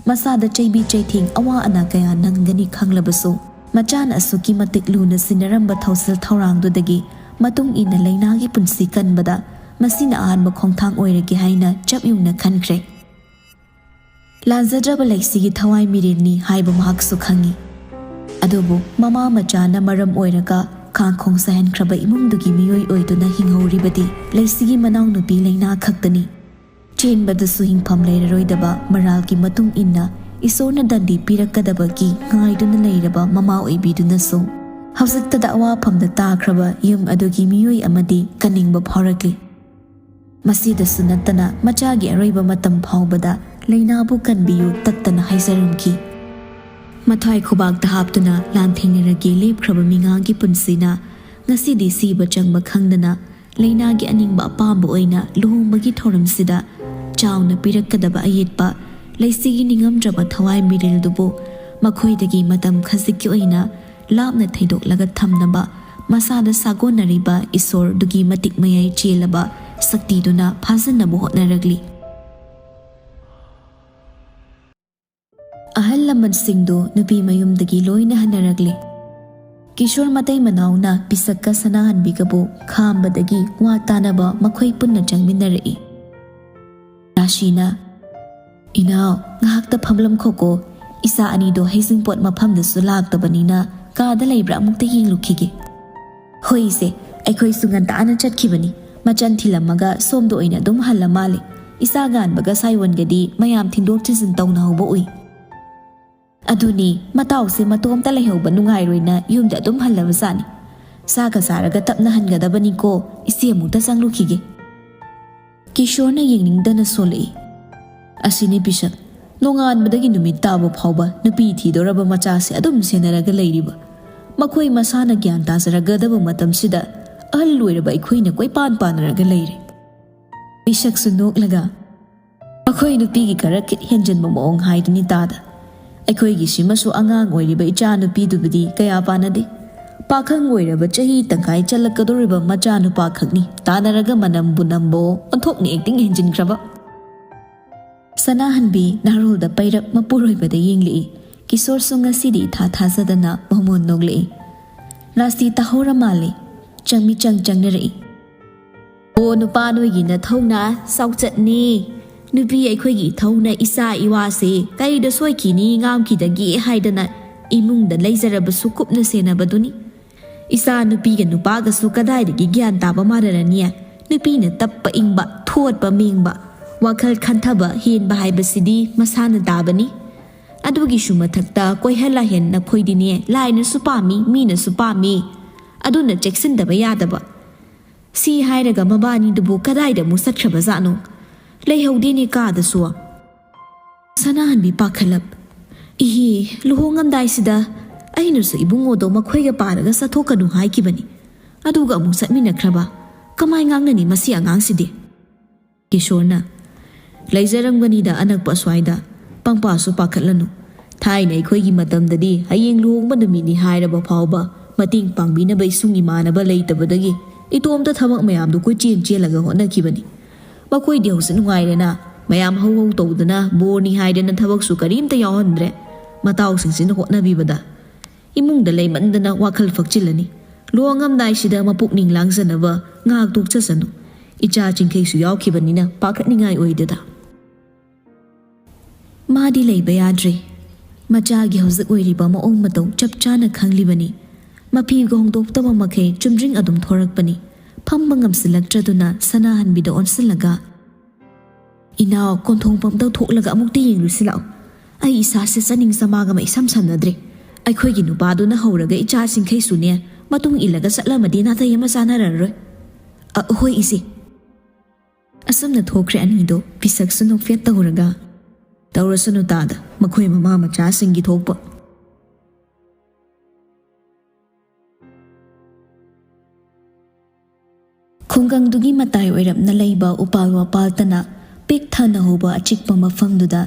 ꯃꯁꯥꯗ ꯆꯩꯕꯤ ꯆꯩꯊꯦꯡ ꯑꯋꯥ ꯑꯅꯥ ꯀꯌꯥ ꯅꯪꯒꯅꯤ ꯈꯪꯂꯕꯁꯨ, ꯃꯆꯥꯅ ꯑꯁꯨꯛꯀꯤ ꯃꯇꯤꯛ ꯂꯨꯅ ꯁꯤꯟꯅꯔꯝꯕ ꯊꯧꯁꯤꯜ ꯊꯧꯔꯥꯡꯗꯨꯗꯒꯤ ꯃꯇꯨꯡ ꯏꯟꯅ ꯂꯩꯅꯥꯒꯤ ꯄꯨꯟꯁꯤ ꯀꯟꯕꯗ ꯃꯁꯤꯅ ꯑꯍꯥꯟꯕ ꯈꯣꯡꯊꯥꯡ ꯑꯣꯏꯔꯒꯦ ꯍꯥꯏꯅ ꯆꯞ ꯌꯨꯡꯅ ꯈꯟꯈ꯭ꯔꯦ꯫ ꯂꯥꯟꯖꯗ꯭ꯔꯕ ꯂꯩꯁꯤꯒꯤ ꯊꯋꯥꯏ ꯃꯤꯔꯦꯜꯅꯤ ꯍꯥꯏꯕ ꯃꯍꯥꯛꯁꯨ ꯈꯪꯏ꯫ ꯑꯗꯨꯕꯨ ꯃꯃꯥ ꯃꯆꯥꯅ ꯃꯔꯝ ꯑꯣꯏꯔꯒ ꯈꯥꯡꯈꯣꯡ ꯁꯥꯍꯟꯈ꯭ꯔꯕ ꯏꯃꯨꯡꯗꯨꯒꯤ ꯃꯤꯑꯣꯏ ꯑꯣꯏꯗꯨꯅ ꯍꯤꯡꯍꯧꯔꯤꯕꯗꯤ ꯂꯩꯁꯤꯒꯤ ꯃꯅꯥꯎꯅꯨꯄꯤ ꯂꯩꯅꯥ ꯈꯛꯇꯅꯤ꯫ ꯆꯦꯟꯕꯗꯁꯨ ꯍꯤꯡꯐꯝ ꯂꯩꯔꯔꯣꯏꯗꯕ ꯃꯔꯥꯜꯒꯤ ꯃꯇꯨꯡ ꯏꯟꯅ ꯏꯁꯣꯔꯅ ꯗꯟꯗꯤ ꯄꯤꯔꯛꯀꯗꯕꯒꯤ ꯉꯥꯏꯗꯨꯅ ꯂꯩꯔꯕ ꯃꯃꯥ ꯑꯣꯏꯕꯤꯗꯨꯅꯁꯨ ꯍꯧꯖꯤꯛꯇꯗ ꯑꯋꯥꯐꯝꯗ ꯇꯥꯈ꯭ꯔꯕ ꯌꯨꯝ ꯑꯗꯨꯒꯤ ꯃꯤꯑꯣꯏ ꯑꯃꯗꯤ ꯀꯟꯅꯤꯡꯕ ꯐꯥꯎꯔꯛꯂꯤ꯫ ꯃꯁꯤꯗꯁꯨ ꯅꯠꯇꯅ ꯃꯆꯥꯒꯤ ꯑꯔꯣꯏꯕ ꯃꯇꯝ ꯐꯥꯎꯕꯗ ꯂꯩꯅꯥꯕꯨ ꯀꯟꯕꯤꯌꯨ ꯇꯠꯇꯅ ꯍꯥꯏꯖꯔꯝꯈꯤ꯫ ꯃꯊ꯭ꯋꯥꯏ ꯈꯨꯕꯥꯛꯇ ꯍꯥꯞꯇꯨꯅ ꯂꯥꯟꯊꯦꯡꯅꯔꯒꯦ ꯂꯦꯞꯈ꯭ꯔꯕ ꯃꯤꯉꯥꯒꯤ ꯄꯨꯟꯁꯤꯅ ꯉꯁꯤꯗꯤ ꯁꯤꯕ ꯆꯪꯕ ꯈꯪꯗꯅ ꯂꯩꯅꯥꯒꯤ ꯑꯅꯤꯡꯕ ꯑꯄꯥꯝꯕ ꯑꯣꯏꯅ ꯂꯨꯍꯣꯡꯕꯒꯤ ꯊꯧꯔꯝꯁꯤꯗ ꯆꯥꯎꯅ ꯄꯤꯔꯛꯀꯗꯕ ꯑꯌꯦꯠꯄ ꯂꯩꯁꯤꯒꯤ ꯅꯤꯡꯉꯝꯗ꯭ꯔꯕ ꯊꯋꯥꯏ ꯃꯤꯔꯦꯜꯗꯨꯕꯨ ꯃꯈꯣꯏꯗꯒꯤ ꯃꯇꯝ ꯈꯖꯤꯛꯀꯤ ꯑꯣꯏꯅ ꯂꯥꯞꯅ ꯊꯩꯗꯣꯛꯂꯒ ꯊꯝꯅꯕ ꯃꯁꯥꯗ ꯁꯥꯒꯣꯟꯅꯔꯤꯕ ꯏꯁꯣꯔꯗꯨꯒꯤ ꯃꯇꯤꯛ ꯃꯌꯥꯏ ꯆꯦꯜꯂꯕ ꯁꯛꯇꯤꯗꯨꯅ ꯐꯥꯖꯤꯟꯅꯕ ꯍꯣꯠꯅꯔꯛꯂꯤ꯫ ꯑꯍꯜ ꯂꯃꯟꯁꯤꯡꯗꯨ ꯅꯨꯄꯤ ꯃꯌꯨꯝꯗꯒꯤ ꯂꯣꯏꯅ ꯍꯟꯅꯔꯛꯂꯤ꯫ ꯀꯤꯁꯣꯔ ꯃꯇꯩ ꯃꯅꯥꯎꯅ ꯄꯤꯁꯛꯀ ꯁꯅꯥꯍꯟꯕꯤꯒꯕꯨ ꯈꯥꯝꯕꯗꯒꯤ ꯋꯥ ꯇꯥꯅꯕ ꯃꯈꯣꯏ ꯄꯨꯟꯅ ꯆꯪꯃꯤꯟꯅꯔꯛꯏ꯫ ꯔꯥꯁꯤꯅ, "ꯏꯅꯥꯎ, ꯉꯥꯏꯍꯥꯛꯇ ꯐꯝꯂꯝꯈꯣꯀꯣ꯫ ꯏꯆꯥ ꯑꯅꯤꯗꯣ ꯍꯩꯖꯤꯡꯄꯣꯠ ꯃꯐꯝꯗꯁꯨ ꯂꯥꯛꯇꯕꯅꯤꯅ ꯀꯥꯗ ꯂꯩꯕ꯭ꯔꯥ ꯑꯃꯨꯛꯇ ꯌꯦꯡꯂꯨꯈꯤꯒꯦ꯫" "ꯍꯣꯏ ꯏꯆꯦ, ꯑꯩꯈꯣꯏꯁꯨ ꯉꯟꯇꯥꯅ ꯆꯠꯈꯤꯕꯅꯤ꯫ ꯃꯆꯟ ꯊꯤꯜꯂꯝꯃꯒ ꯁꯣꯝꯗ ꯑꯣꯏꯅ ꯑꯗꯨꯝ ꯍꯜꯂ ꯃꯥꯜꯂꯦ꯫ ꯏꯆꯥ ꯉꯥꯟꯕꯒ ꯁꯥꯏꯑꯣꯟꯒꯗꯤ ꯃꯌꯥꯝ ꯊꯤꯟꯗꯣꯛ ꯊꯤꯟꯖꯤꯟ ꯇꯧꯅꯍꯧꯕ ꯎꯏ꯫" "ꯑꯗꯨꯅꯤ, ꯃꯇꯥꯎꯁꯦ ꯃꯇꯣꯝꯇ ꯂꯩꯍꯧꯕ ꯅꯨꯡꯉꯥꯏꯔꯣꯏꯅ ꯌꯨꯝꯗ ꯑꯗꯨꯝ ꯍꯜꯂꯕꯖꯥꯠꯅꯤ꯫ ꯆꯥꯒ ꯆꯥꯔꯒ ꯇꯞꯅ ꯍꯟꯒꯗꯕꯅꯤꯀꯣ, ꯏꯆꯦ ꯑꯃꯨꯛꯇ ꯆꯪꯂꯨꯈꯤꯒꯦ꯫" ꯀꯤꯁꯣꯔꯅ ꯌꯦꯡꯅꯤꯡꯗꯅ ꯁꯣꯜꯂꯛꯏ꯫ "ꯑꯁꯤꯅꯤ ꯄꯤꯁꯛ, ꯅꯣꯡꯉꯥꯟꯕꯗꯒꯤ ꯅꯨꯃꯤꯠ ꯇꯥꯕ ꯐꯥꯎꯕ ꯅꯨꯄꯤ ꯊꯤꯗꯣꯔꯕ ꯃꯆꯥꯁꯦ ꯑꯗꯨꯝ ꯁꯦꯟꯅꯔꯒ ꯂꯩꯔꯤꯕ꯫ ꯃꯈꯣꯏ ꯃꯁꯥꯅ ꯒ꯭ꯌꯥꯟ ꯇꯥꯖꯔꯒꯗꯕ ꯃꯇꯝꯁꯤꯗ ꯑꯍꯜ ꯑꯣꯏꯔꯕ ꯑꯩꯈꯣꯏꯅ ꯀꯣꯏꯄꯥꯟ ꯄꯥꯟꯅꯔꯒ ꯂꯩꯔꯦ꯫" ꯄꯤꯁꯛꯁꯨ ꯅꯣꯛꯂꯒ, ꯑꯩꯈꯣꯏ ꯅꯨꯄꯤꯒꯤ ꯈꯔ ꯈꯤꯠ ꯍꯦꯟꯖꯤꯟꯕ ꯃꯑꯣꯡ ꯍꯥꯏꯗꯨꯅꯤ ꯇꯥꯗ꯫ ꯑꯩꯈꯣꯏꯒꯤꯁꯤꯃꯁꯨ ꯑꯉꯥꯡ ꯑꯣꯏꯔꯤꯕ ꯏꯆꯥ ꯅꯨꯄꯤꯗꯨꯕꯨꯗꯤ ꯀꯌꯥ ꯄꯥꯟꯅꯗꯦ꯫ ꯄꯥꯈꯪ ꯑꯣꯏꯔꯕ ꯆꯍꯤ ꯇꯪꯈꯥꯏ ꯆꯜꯂꯛꯀꯗꯧꯔꯤꯕ ꯃꯆꯥ ꯅꯨꯄꯥ ꯈꯛꯅꯤ꯫ ꯇꯥꯟꯅꯔꯒ ꯃꯅꯝꯕꯨ ꯅꯝꯕꯣ, ꯑꯣꯟꯊꯣꯛꯅ ꯑꯦꯛꯇꯤꯡ ꯍꯦꯟꯖꯤꯟꯈ꯭ꯔꯕ꯫ ꯁꯅꯥꯍꯟꯕꯤ ꯅꯥꯔꯣꯜꯗ ꯄꯩꯔꯞ ꯃꯄꯨꯔꯣꯏꯕꯗ ꯌꯦꯡꯂꯛꯏ꯫ ꯀꯤꯁꯣꯔꯁꯨ ꯉꯁꯤꯗꯤ ꯏꯊꯥ ꯊꯥꯖꯗꯅ ꯃꯃꯣꯟ ꯅꯣꯛꯂꯛꯏ꯫ ꯔꯥꯁꯇꯤ ꯇꯥꯍꯧꯔ ꯃꯥꯜꯂꯦ꯫ ꯆꯪꯃꯤꯆꯪ ꯆꯪꯅꯔꯛꯏ꯫ ꯑꯣ ꯅꯨꯄꯥ, ꯅꯣꯏꯒꯤ ꯅꯊꯧꯅ ꯆꯥꯎꯆꯠꯅꯤ꯫ ꯅꯨꯄꯤ ꯑꯩꯈꯣꯏꯒꯤ ꯏꯊꯧꯅ ꯏꯆꯥ ꯏꯋꯥꯁꯦ ꯀꯔꯤꯗ ꯁꯣꯏꯈꯤꯅꯤ ꯉꯥꯝꯈꯤꯗꯒꯦ ꯍꯥꯏꯗꯅ ꯏꯃꯨꯡꯗ ꯂꯩꯖꯔꯕꯁꯨ ꯀꯨꯞꯅ ꯁꯦꯟꯅꯕꯗꯨꯅꯤ꯫ ꯏꯆꯥ ꯅꯨꯄꯤꯒ ꯅꯨꯄꯥꯒꯁꯨ ꯀꯗꯥꯏꯗꯒꯤ ꯒ꯭ꯌꯥꯟ ꯇꯥꯕ ꯃꯥꯟꯅꯔꯅꯤ? ꯅꯨꯄꯤꯅ ꯇꯞꯄ ꯏꯪꯕ, ꯊꯣꯠꯄ ꯃꯦꯡꯕ, ꯋꯥꯈꯜ ꯈꯟꯊꯕ ꯍꯦꯟꯕ ꯍꯥꯏꯕꯁꯤꯗꯤ ꯃꯁꯥꯅ ꯇꯥꯕꯅꯤ꯫ ꯑꯗꯨꯒꯤꯁꯨ ꯃꯊꯛꯇ ꯀꯣꯏꯍꯜ ꯂꯥꯏꯍꯟ ꯅꯈꯣꯏꯗꯤꯅꯦ ꯂꯥꯏꯅꯁꯨ ꯄꯥꯝꯃꯤ, ꯃꯤꯅꯁꯨ ꯄꯥꯝꯃꯤ꯫ ꯑꯗꯨꯅ ꯆꯦꯛꯁꯤꯟꯗꯕ ꯌꯥꯗꯕ꯫ ꯁꯤ ꯍꯥꯏꯔꯒ ꯃꯕꯥꯅꯤꯗꯨꯕꯨ ꯀꯗꯥꯏꯗ ꯑꯃꯨꯛ ꯆꯠꯈ꯭ꯔꯕꯖꯥꯠꯅꯣ? ꯂꯩꯍꯧꯗꯦꯅꯦ ꯀꯥꯗꯁꯨ꯫ ꯁꯅꯥꯍꯟꯕꯤ ꯄꯥꯈꯠꯂꯞ꯫ ꯏꯍꯤ, ꯂꯨꯍꯣꯡꯉꯝꯗꯥꯏꯁꯤꯗ ꯑꯩꯅꯁꯨ ꯏꯕꯨꯡꯉꯣꯗꯣ ꯃꯈꯣꯏꯒ ꯄꯥꯔꯒ ꯆꯠꯊꯣꯛꯀꯅꯨ ꯍꯥꯏꯈꯤꯕꯅꯤ꯫ ꯑꯗꯨꯒ ꯑꯃꯨꯛ ꯆꯠꯃꯤꯟꯅꯈ꯭ꯔꯕ꯫ ꯀꯃꯥꯏ ꯉꯥꯡꯅꯅꯤ ꯃꯁꯤ ꯑꯉꯥꯡꯁꯤꯗꯤ? ꯀꯤꯁꯣꯔꯅ, ꯂꯩꯖꯔꯝꯒꯅꯤꯗ ꯑꯅꯛꯄ ꯑꯁ꯭ꯋꯥꯏꯗ꯫ ꯄꯪꯄꯥꯁꯨ ꯄꯥꯈꯠꯂꯅꯨ꯫ ꯊꯥꯏꯅ ꯑꯩꯈꯣꯏꯒꯤ ꯃꯇꯝꯗꯗꯤ ꯍꯌꯦꯡ ꯂꯨꯍꯣꯡꯕ ꯅꯨꯃꯤꯠꯅꯤ ꯍꯥꯏꯔꯕ ꯐꯥꯎꯕ ꯃꯇꯦꯡ ꯄꯥꯡꯕꯤꯅꯕ ꯏꯁꯨꯡ ꯏꯃꯥꯟꯅꯕ ꯂꯩꯇꯕꯗꯒꯤ ꯏꯇꯣꯝꯇ ꯊꯕꯛ ꯃꯌꯥꯝꯗꯨ ꯀꯣꯏꯆꯦꯟ ꯆꯦꯜꯂꯒ ꯍꯣꯠꯅꯈꯤꯕꯅꯤ꯫ ꯃꯈꯣꯏꯗꯤ ꯍꯧꯖꯤꯛ ꯅꯨꯡꯉꯥꯏꯔꯦꯅ꯫ ꯃꯌꯥꯝ ꯍꯧ ꯍꯧ ꯇꯧꯗꯅ ꯕꯣꯔꯅꯤ ꯍꯥꯏꯗꯅ ꯊꯕꯛꯁꯨ ꯀꯔꯤꯝꯇ ꯌꯥꯎꯍꯟꯗ꯭ꯔꯦ꯫ ꯃꯇꯥꯎꯁꯤꯡꯁꯤꯅ ꯍꯣꯠꯅꯕꯤꯕꯗ꯫ ꯏꯃꯨꯡꯗ ꯂꯩꯃꯟꯗꯅ ꯋꯥꯈꯜ ꯐꯛꯆꯤꯜꯂꯅꯤ꯫ ꯂꯨꯍꯣꯡꯉꯝꯗꯥꯏꯁꯤꯗ ꯃꯄꯨꯛꯅꯤꯡ ꯂꯥꯡꯖꯅꯕ ꯉꯥꯏꯍꯥꯛ ꯇꯣꯛꯆꯁꯅꯨ꯫ ꯏꯆꯥ ꯆꯤꯡꯈꯩꯁꯨ ꯌꯥꯎꯈꯤꯕꯅꯤꯅ ꯄꯥꯈꯠꯅꯤꯡꯉꯥꯏ ꯑꯣꯏꯗꯦꯗ꯫ ꯃꯥꯗꯤ ꯂꯩꯕ ꯌꯥꯗ꯭ꯔꯦ꯫ ꯃꯆꯥꯒꯤ ꯍꯧꯖꯤꯛ ꯑꯣꯏꯔꯤꯕ ꯃꯑꯣꯡ ꯃꯇꯧ ꯆꯞ ꯆꯥꯅ ꯈꯪꯂꯤꯕꯅꯤ꯫ ꯃꯐꯤꯒ ꯍꯣꯡꯗꯣꯛꯇꯕ ꯃꯈꯩ ꯆꯨꯝꯗ꯭ꯔꯤꯡ ꯑꯗꯨꯝ ꯊꯣꯔꯛꯄꯅꯤ꯫ ꯐꯝꯕ ꯉꯝꯁꯤꯜꯂꯛꯇ꯭ꯔꯗꯨꯅ ꯁꯅꯥꯍꯟꯕꯤꯗ ꯑꯣꯟꯁꯤꯜꯂꯒ, "ꯏꯅꯥꯎ, ꯀꯣꯟꯊꯣꯡ ꯄꯝꯗꯧ ꯊꯣꯛꯂꯒ ꯑꯃꯨꯛꯇ ꯌꯦꯡꯂꯨꯁꯤ ꯂꯥꯛꯑꯣ꯫ ꯑꯩ ꯏꯁꯥꯁꯦ ꯆꯥꯅꯤꯡ ꯆꯃꯥꯡ ꯑꯃ ꯏꯁꯝ ꯁꯝꯅꯗ꯭ꯔꯦ꯫ ꯑꯩꯈꯣꯏꯒꯤ ꯅꯨꯄꯥꯗꯨꯅ ꯍꯧꯔꯒ ꯏꯆꯥꯁꯤꯡꯈꯩꯁꯨꯅꯦ ꯃꯇꯨꯡ ꯏꯜꯂꯒ ꯆꯠꯂꯝꯃꯗꯤ ꯅꯥꯇꯩ ꯑꯃ ꯆꯥꯅꯔꯔꯣꯏ꯫" "ꯑ, ꯍꯣꯏ ꯏꯆꯦ꯫" ꯑꯁꯨꯝꯅ ꯊꯣꯛꯈ꯭ꯔꯦ ꯑꯅꯤꯗꯣ ꯄꯤꯁꯛꯁꯨ ꯅꯣꯛꯐꯦꯠ ꯇꯧꯔꯒ꯫ "ꯇꯧꯔꯁꯅꯨ ꯇꯥꯗ, ꯃꯈꯣꯏ ꯃꯃꯥ ꯃꯆꯥꯁꯤꯡꯒꯤ ꯊꯣꯛꯄ꯫" ꯈꯨꯡꯒꯪꯗꯨꯒꯤ ꯃꯇꯥꯏ ꯑꯣꯏꯔꯞꯅ ꯂꯩꯕ ꯎꯄꯥꯜ ꯋꯥꯄꯥꯜꯇꯅ ꯄꯤꯛ ꯊꯟꯅ ꯍꯧꯕ ꯑꯆꯤꯛꯄ ꯃꯐꯝꯗꯨꯗ